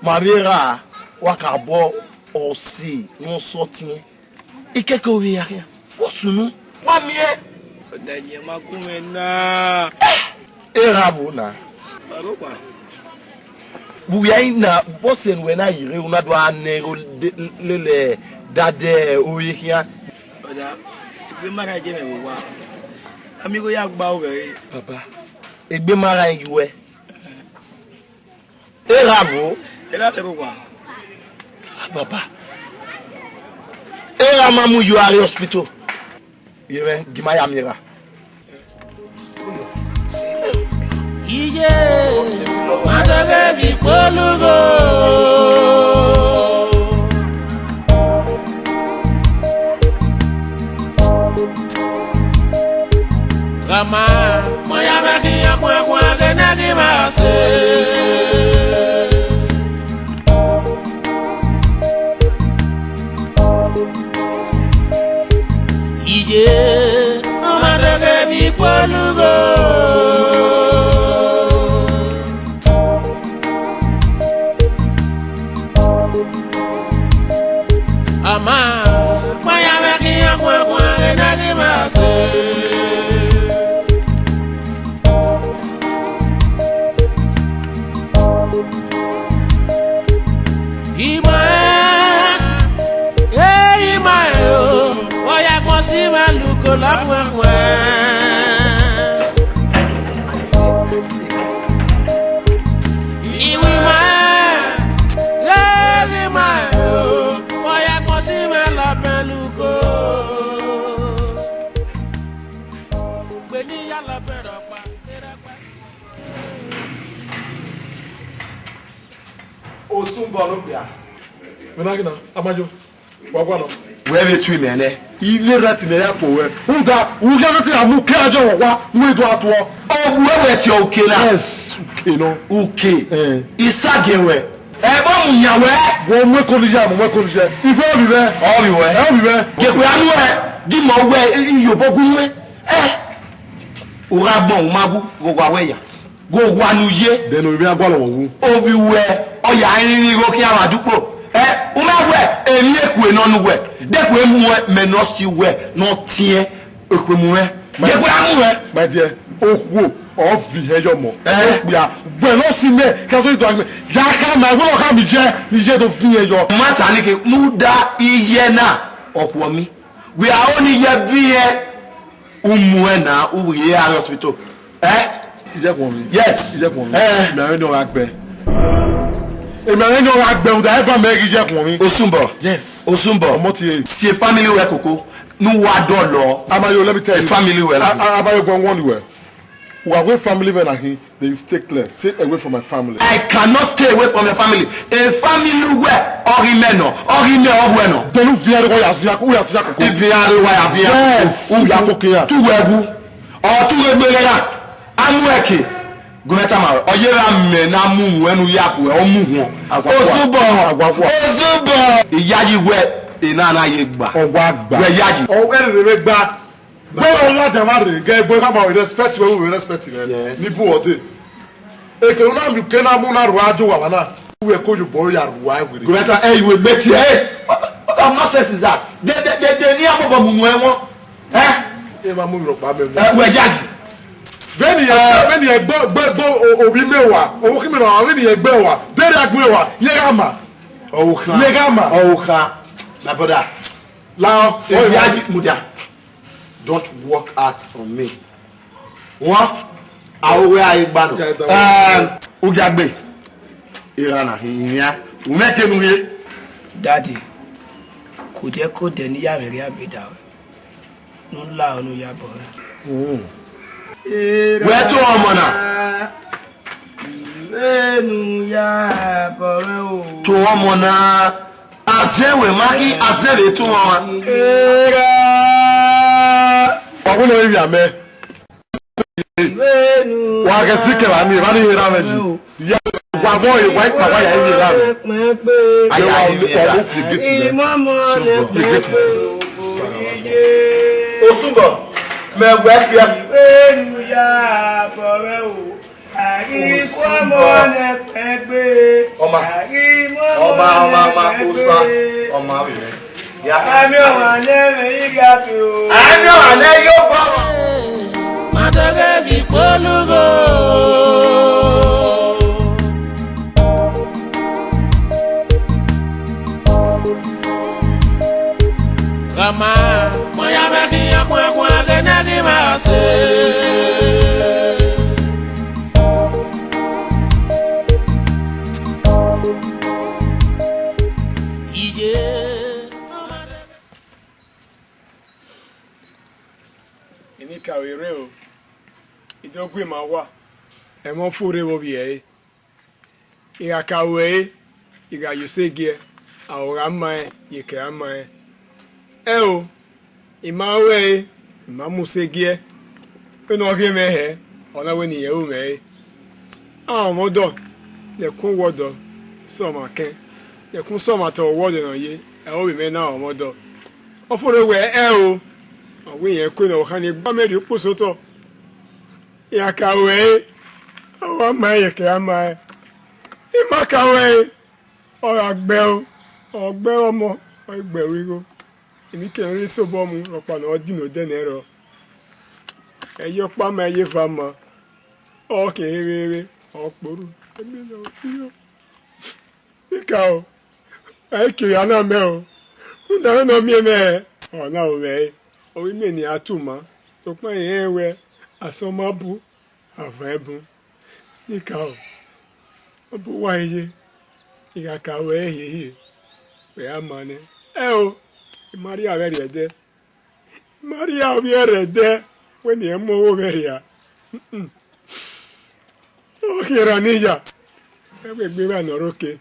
Ma vbe ra, wa ka bọ ọ si ne ọ sọtiẹn. Ikẹkẹ ovbi ehia khian, vbe ọ sunu, wa miẹn. Ọda ẹyẹn ma gu mwẹ na. Erha vbo na? Ọrọkpa. Vbe uwẹ i na, vbọsiẹ ne uwẹ na ye rre, u na do gha nẹ igho de-, lele dadẹ ovbi ehia khian? Ọda, egbe ma rhan je mwẹ vbe owa. Ami igho ya gba owẹ re. Baba, egbe ma rhan ye uwẹ. Erha vbo? Erha vbe owa. Baba. Erha ma mu yo a rre hospital. Ye mwẹ, gi ma ya miẹn erha. Iye, ma dọghe vbe ikpolugho. Gha ma, ma ya vbe khian khuan khuan, ghe ne ghi ma se. Iye, ọ ma dọghe vbe ikpolugho. Ama, ma ya vbe khian khuan khuan, ghe ne ghi ma se. Ima, eh, ima, eh, oh, wa ya gbọn si ma luko la khuan khuan. Iwima, ghẹ ghi ma o, wa ya kpọnsi mwẹ la bẹn luko. Gbe ne I ya la bẹn rhọkpa, erhọkpa. Osunbọ ne okpia. Mẹ na ghi na, Amayo. Wa gualọ. Wẹ vbe tu imẹ nẹ? Ivbi erha ẹtin ne ya kpo wẹ. Rhunmwuda, u ghi ẹzẹtin ra mu uke ajo vbe owa, ne u do a tuọ. Ọ wu ẹwẹ tie uke na. Yes, uke nọ. Uke. Eh. I sa gie wẹ. Ẹbọ mu yan wẹ. Wọ mu ẹko ni ya, mu ẹko ni ya. Igbe ovbi mwẹ. Ovbi wẹ. Ẹ ovbi mwẹ. Gie kue anu ẹ, di mọ wẹ, iyobọ gu wẹ. Ẹ. U gha gbọn, u ma wu, ghe owa wẹ ya. Ghe owa ne u ye. Then ovbi a gualọ wọ wu. Ovbi wẹ, ọ ya rinrin igho khian vbe adukpo. Ẹ, u ma wẹ, emwi ekhue nọ ne uwẹ. De ekhue mu ẹ, mẹ ne ọ si wẹ, ne ọ tiẹn ekhue mu mwẹ. De ekhue a mu mwẹ. My dear, okhuo, ọ viọ ihe yọ mọ. Ẹ. Okpia, wẹ ne ọ si mẹ, ke a so i do agbe. Ya ka ma, wẹ ọ ka mi jẹ, ne iye do viọ ihe yọ. Ma ta ni ke, mu da iye na, ọkhuọ mi. Wẹ a o ni ye viọ ihe. U mu ẹn na, u vbe rre hospital. Eh? Ijẹkhuọnmwi. Yes. Ijẹkhuọnmwi. Eh. Mẹ rẹn ne ọ gha gbẹ. Emwi rẹn ne ọ gha gbẹ, rhunmwuda ẹ ba mẹ ghi ijẹkhuọnmwi. Osunbọ. Yes. Osunbọ. Ọmọ tie. Si family wẹ koko. Ne u wa dọlọ. Amayo, let me tell you. Family wẹ la. A-, a-, Amayo, gbọn wọn ni wẹ. Wa wẹ family wẹ na hin. They stay clear. Stay away from my family. I cannot stay away from your family. A family wẹ, ọ ghi mẹ nọ, ọ ghi mẹ ọ wẹ nọ. Then u vian rre, ya vian, u ya vian koko. I vian rre, wa ya vian. Yes, u ya koko ya. Tu wẹ wu. Ọ tu wẹ gbe ghe na. A mu ẹke. Gọọmenti ama, ọ ye ra mẹ na mu wẹ nu ya ku, ọ mu wọn. Agua, agua. Osunbọ. Agua, agua. Osunbọ. Iyayi wẹ, ena na ye gba. Ọ wa gba. Wẹ yayi. Ọ wẹ rere gba. Gbe wẹ ladian vba rre, ghe egbe khama, we respect wẹ, we respect wẹ. Yes. Ni bu ọdẹ. Eke u na miẹn uke na mu na rua do wa na. Uwẹ ko ye obọ ya rua were. Gọmẹta, ẹ, iwe gbe tie, ẹ. What, what kind of nonsense is that? De, de, de, de, ni a mobọ mu mu ẹmwọ. Ẹ? E ma mu rhọkpa mẹ mu. Ẹ, wẹ yayi. Vbene ẹ, vbene ẹ gbe, gbe, gbe o, ovbi mẹ wa, ọvbokhan mẹ wa, vbene ẹ gbe wa, de rre agbọn wa, ye gha ma. Ọvbokhan. Ye gha ma. Ọvbokhan. My brother. Lao, ẹ, oya, yayi mudia. Don't work out on me. Wọn, aro wẹ a i gba nọ. Yeah, don't worry. Um, Ugiagbe, iran na hin, iran, u mwẹ kenu rhie. Daddy, kodiẹ kodiẹ ne I ya mwẹ ghe agbeda ruẹ, ne u la ọnu ya bọ ruẹ. Mm. Wẹ to ọmọ na. Vbene u ya bọ ruẹ o. To ọmọ na. Azẹ wẹ ma ghi, azẹ vbe to ọmọ. Era. Wa wẹ ne ivbi amẹ. Wa ghẹ sikẹ vba ni, vba ni erha mwẹ yi. Ya wa Boy, why pa why are you around? Aya, you are obligate to me. Imọmọ lẹ pẹpẹ. Osunbọ, mẹ wẹ kpia. Enu ya bọ rẹ o. Àríkú ọmọ nẹpẹgbẹ. Ọma. Àrímọ́ ọmọ, ọma, ọma, ọma, nẹpẹgbẹ. Osa. Ọma, amen. Ya. Àmì ọ̀hún alẹ́ rẹ̀ yí ga pé o. Àmì ọ̀hún alẹ́ yóò bọ̀ wá. Madege ghi kpolugho. Ghama, mọ ya vbe khian khuan khuan ghe ne ghi ma se. Iye. Enikaro rre o, I do gu ima owa, ẹmwẹ ọfurre vbe ovbi ẹre. I gha ka ru ẹre, I gha ye use giẹ, a ho gha ma rẹn, iyeke a ma rẹn. Ẹo, I ma ru ẹre, I ma mu use giẹ. Vbene ọ ghe mwẹ hẹ, ọ na wẹ ne irẹn ru mwẹ ẹre. A rọnmwẹ ọdọ, ne ẹkun wẹ ọdọ, sẹ ọmwa kẹn, ne ẹkun sẹ ọmwa te ọ wẹ ọdọ ne ọ ye, ẹre ovbi mwẹ na rọnmwẹ ọdọ. Ọ fo rre wẹ ẹo, ọ wẹ irẹn kue ne ọ kha ne egbe amẹ rhie ukposo otọ. Iran ka ru ẹre, ọ wa ma rẹn, iyeke a ma rẹn. I ma ka ru ẹre, ọ gha gbe ẹro, ọ gbe ẹro ọmọ, ọ gbe ẹro igho. Emwi kẹmwẹ rre sobọ mu, rhọkpa ne ọ dino odẹ nẹ rrọọ. Ẹ ye ọkpa ma, ẹ ye eva ma, ọ khian ehe vbe vbe, ọ kporhu. Ẹ miẹn ne ọ viọ. Ikaro, ẹ i ke hia na mẹ o. Rhunmwuda vbene ọ miẹn mwẹ, ọ na ru mwẹ ẹre. Ọ ghi miẹn ne a tu ma, sokpan irẹn rẹn wẹ, asọn ma bu, a van ẹbun. Ikaro, ọ bu uwa ye, I gha ka ru ẹre hiehie, wẹ a ma nẹ. Ẹo, I ma rhie avbe ẹre ẹdẹ. I ma rhie ovbi ẹre ẹdẹ, wẹ ne irẹn mu ọghe ovbi ẹre hia. Mm-mm. Ọ khian erha ne I ya, ẹ wẹ egbe evba ne ọ rre oke.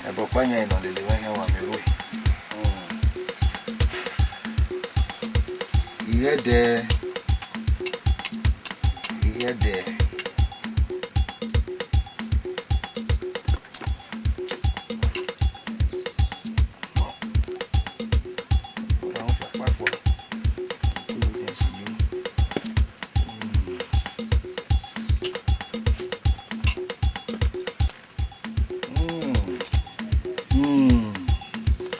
Ẹbọ ọkpa yan nọ lele mwẹ khian wa miẹn ruẹ. Ighẹ ẹdẹ, ighẹ ẹdẹ. Mm. Mm.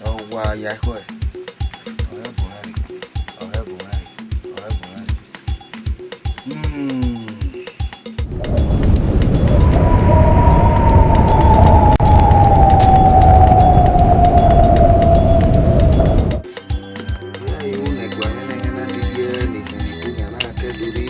Ọ wa ya ekhọe. Ọ hẹ bu mwẹ rre. Ọ hẹ bu mwẹ rre. Ọ hẹ bu mwẹ rre. Mm. Ya, iwu ne ẹguae mwẹ na, iran na degbe ne ikun ne ikun yan na kẹ do rre.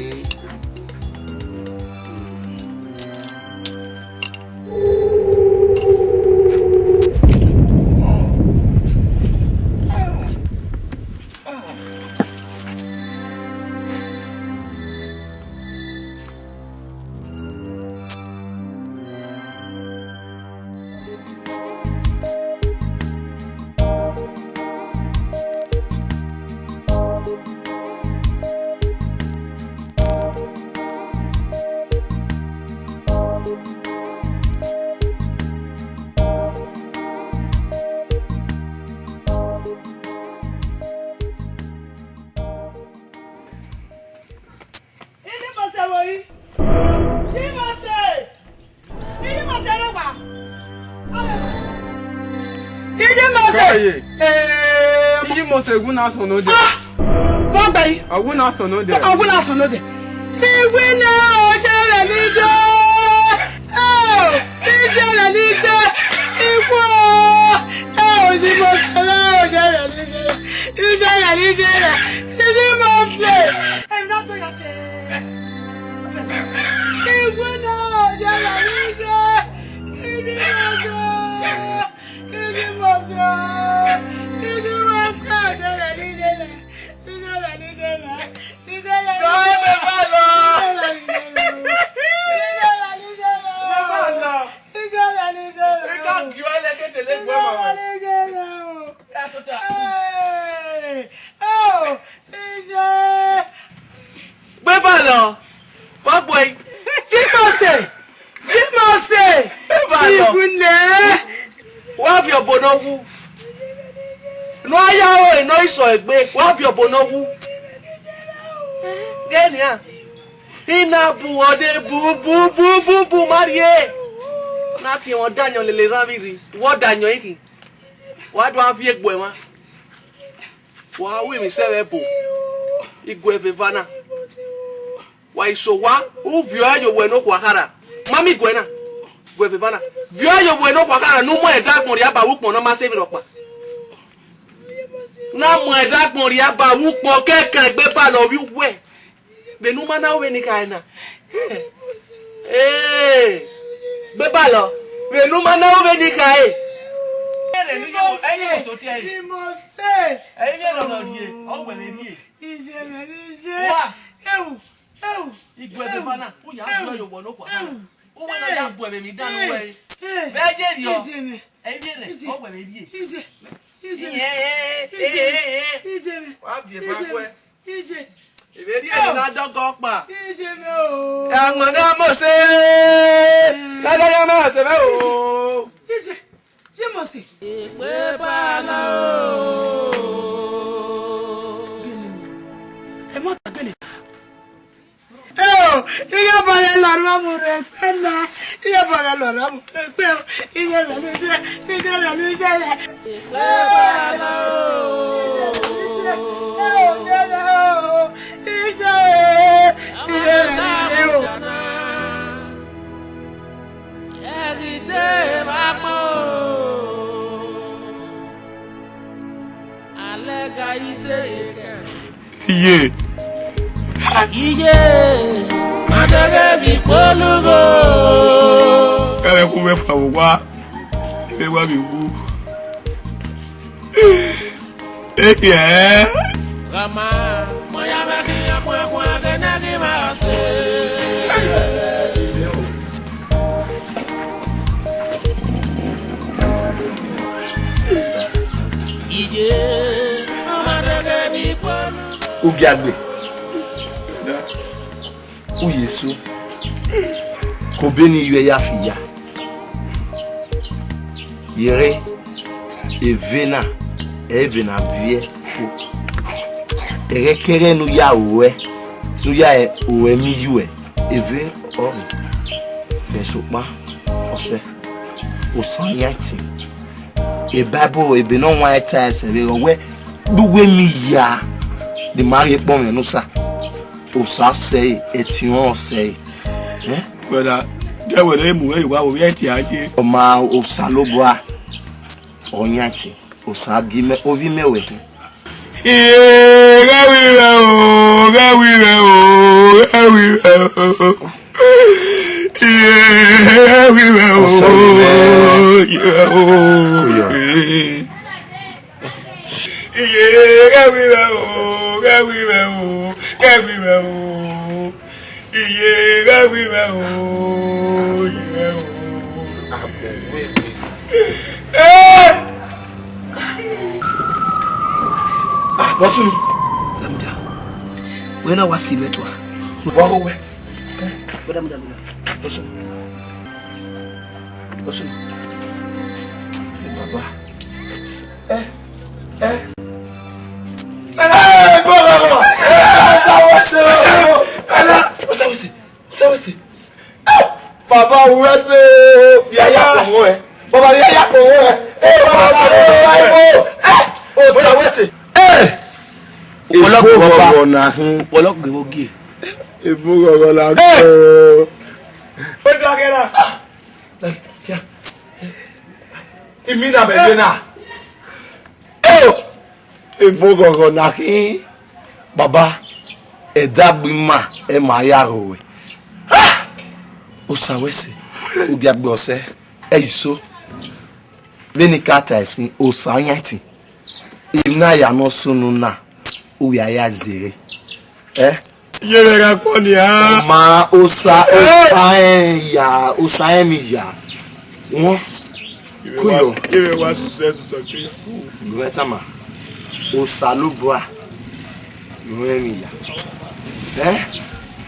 Ijimose vbe ori? Ijimose! Ijimose rre owa! Ijimose! Kọye. Eh, Ijimose, ẹwu na sọn nodẹ. Ah! Vọ gbe yi? Ẹwu na sọn nodẹ. Ẹwu na sọn nodẹ. Iwinna ọjẹrẹ ni je. Oh, ni je rẹ, ni je. Ikhuo. Oh, Ijimose, ọjẹrẹ ni je. Ni je rẹ, ni je rẹ. Ijimose. Ẹmwẹ na do ya fẹ. Iwinna ọjẹrẹ ni je. Ijimose. Ijimose. Ijimose, ọjẹrẹ ni je rẹ. Ni je rẹ, ni je rẹ. Ni je rẹ. Kọ ẹmwẹ ba lọ. Ni je rẹ, ni je rẹ. Wa gbe ẹe. Jimose! Jimose! Igunẹ! Wa viọ obo ne ọ wu. Ne ọ ya ore ne ọ i sọ egbe, wa viọ obo ne ọ wu. Ghe nian. I na bu ọdẹ bu, bu, bu, bu, bu, ma rhie. Na tie mwẹ ọdayọn lele erha vbe irhi. Wẹ ọdayọn irhi. Wa do a viọ egbe mwa. Wa ru emwi sẹ vbe ẹbo. I gu ẹe vbe eva na. Wa i so owa, u viọ ẹe ye owẹ ne okhuo khara. Ma miẹn iguẹ na, gu ẹe vbe eva na. Viọ ẹe ye owẹ ne okhuo khara ne u mu ẹdẹ agbọn rhia ba vbe ukpọn ne ọ ma sẹ emwi rhọkpa. Na mu ẹdẹ agbọn rhia ba vbe ukpọn kẹkan egbe balọ ovbi uwẹ. Vbene u ma na ru vbene I khare na. Ee, egbe balọ. Vbene u ma na ru vbene I khare. Ẹre ne I ye, ẹre ne I ye so tie ẹre. Ẹre ne ọ rhie, ọ wẹ vbe rhie. Iye mwẹ, iye. Wa. Ewu, ewu. I gu ẹe vbe eva na, u ya viọ ẹe ye owẹ ne okhuo khara. Uwẹ na ya bu ẹe vbe emwi dan ne uwẹ re. Vbe ye rriọ. Iye mwẹ. Ẹi vbe rre, ọ wẹ vbe rhie. Iye, iye mwẹ. Iye mwẹ. Iye mwẹ. Wa viọ eva guẹ. Iye. I vbe rhie emwi na dọgọ ọkpa. Iye mwẹ o. Ẹmwẹ na mose. Dada ya ma sẹ vbe o. Iye. Jimose. Ikpe ba na o. Gele o. Ẹ ma ta gele ta. Eo, iye bọlẹ lọrọ mu rẹ pẹ na. Iye bọlẹ lọrọ mu rẹ pẹ o. Iye rẹ ni iye, iye rẹ ni iye rẹ. Ikpe ba na o. Eo, iye rẹ o. Iye, iye rẹ ni iye o. Ẹghi te vba kpọn o, alẹ ga yi te ye kẹ. Iye. Iye, ma dẹghe vbe ikpolugho. Kẹrẹ ku mwẹ fa vbe owa, ẹ vbe wa vbe wu. Ehiẹ. Ghama, mọ ya vbe khian khuan khuan ghe ne a ghi vba sẹ. Iye, ọmọ dẹghe vbe ikpolugho. Ugiagbe. U ye eso, ke obọ ne I ye ya fi ya. Yẹrẹ eve na, ẹ i vbe na viẹ fo. Ẹghẹkẹghẹ ne u ya ruẹ, ne u ya ruẹ emwi yuẹ, eve ọrọre. Mẹ sokpan, ọsẹ, osa yan ẹtin. Bible ebe ne ọ wan ta ẹsẹ vbe ọ wẹ, de uwu emwi ya, de ima rhie kpọnmwẹ ne Osa. Osa sẹe, ẹtin ọnrẹn sẹe. Eh? Brother, de wẹ ne mu wẹ wa wo vbe ẹtin a ye. Ọ ma Osanobua, ọ yan ẹtin. Osa gie mẹ, ovbi mẹ wẹ khin. Iye, ghẹ wi mwẹ o, ghẹ wi mwẹ o, ghẹ wi mwẹ o. Iye, ghẹ wi mwẹ o, Osa wi mwẹ. Iye o. Oya. Iye, ghẹ wi mwẹ o, ghẹ wi mwẹ o, ghẹ wi mwẹ o. Iye, ghẹ wi mwẹ o, iye o. Abọ wẹ. Eh! Ah, bọsunu. Damuda. Wẹ na wa si mẹ tua. Wa ho wẹ. Wẹ damuda, damuda. Bọsunu. Bọsunu. Baba. Eh, eh. Eh, baba. Eh, Osa wẹse o. Eh, Osa wẹse. Osa wẹse. Baba wẹse o, vbe a ya kpọnmwẹ. Baba vbe a ya kpọnmwẹ. Eh, baba, eh, Osa wẹse. Eh! Ọlọgbe ọba. Ebo ghọghọ na khin. Ọlọgbe vbe ogie. Ebo ghọghọ na khin. Ojú akẹ́rà. Imi na bẹ ye na. Ebo ghọghọ na khin. Baba, ẹdẹ agbọn ima, ẹ ma ya rho wẹ. Ah! Osa wẹse, ugiagbe ọsẹ, ẹ i so. Vbene I ka ta ẹsin, Osa yan ẹtin. Emwi na ya ne ọ sunu na, u ya ya zẹre. Ẹ? Iye mwẹ gha kpọ nia. Ma Osa, Osa ẹn ya, Osa ẹn mi ya. Wọ́n kú yọ. Iye mwẹ wa success sọ pé. Gọmẹtama, Osanobua, ìwọ̀n ẹn mi ya. Ẹ?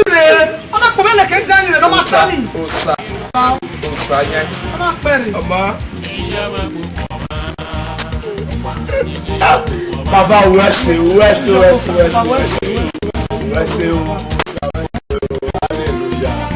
kpẹre. Ọ na kpọ vbe leke dan ni rẹ, ọ ma sa ni. Osa. Osa yan. Ọ ma kpẹre. Ọma. Baba, wẹ se, wẹ se, wẹ se, wẹ se, wẹ se, wẹ se o. Hallelujah.